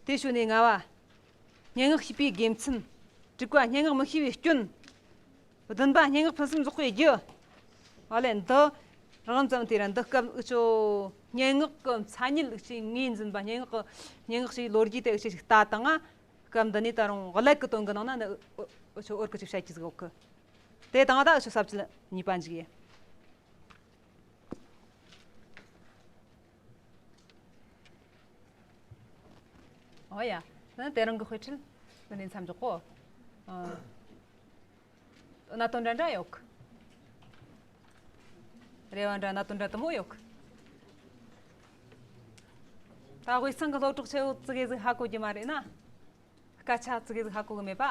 དེ་ཞོར་ནས་ལྔ་བ། སྙན་ངག་ཤེས་པའི་དགེ་མཚན། དྲུག་པ། སྙན་ངག་མི་ཤེས་པའི་སྐྱོན། བདུན་པ། སྙན་ངག་ཕུན་སུམ་ཚོགས་པའི་རྒྱུ། ཨ་ལེ་འདི་རང་ཙམ་དེ་ར་འདི་སྐབས་འུ་ཆོ་སྙན་ངག་གི་མཚན་ཉིད་ཅིག་ངོས་འཛིན་པ། སྙན་ངག་གི་སྙན་ངག་ཅིག་ལོ་རྒྱུས་དེ་ཅིག་ལྟ་དང་ང་། སྐབས་འདི་ནས་ད་རུང་ཀླད་ཀྱི་དོན་གྱི་ནང་ན་ནི་འུ་ཆོ་འུར་གི་ཅིག་བཤད་རྒྱུ་ཟིག་ཡོད་གི། དེ་དང་ད་འུ་ཆོ་ས་བཅད་གཉིས་པ་འཇུག་ཡེ། ཨོ་ཡ། ན་དེ་རིང་གི་དཔེ་ཁྲིད་འདི་ནས་མཚམས་འཇོག་གོ། ཨ། གནད་དོན་འདྲ་འདྲ་ཡོད་གི། རེ་བ་འདྲ་གནད་དོན་འདྲ་དུ་མོ་ཡོད་གི། ད་དབུས་གཙང་གི་སློབ་གྲོགས་ཆེ་བོ་ཙི་གེ་ཟིག་ཧ་གོ་རྒྱུ་མ་རེད་ན། སྐད་ཆ་ཙི་གེ་ཟིག་ཧ་གོ་གི་མེད་པ།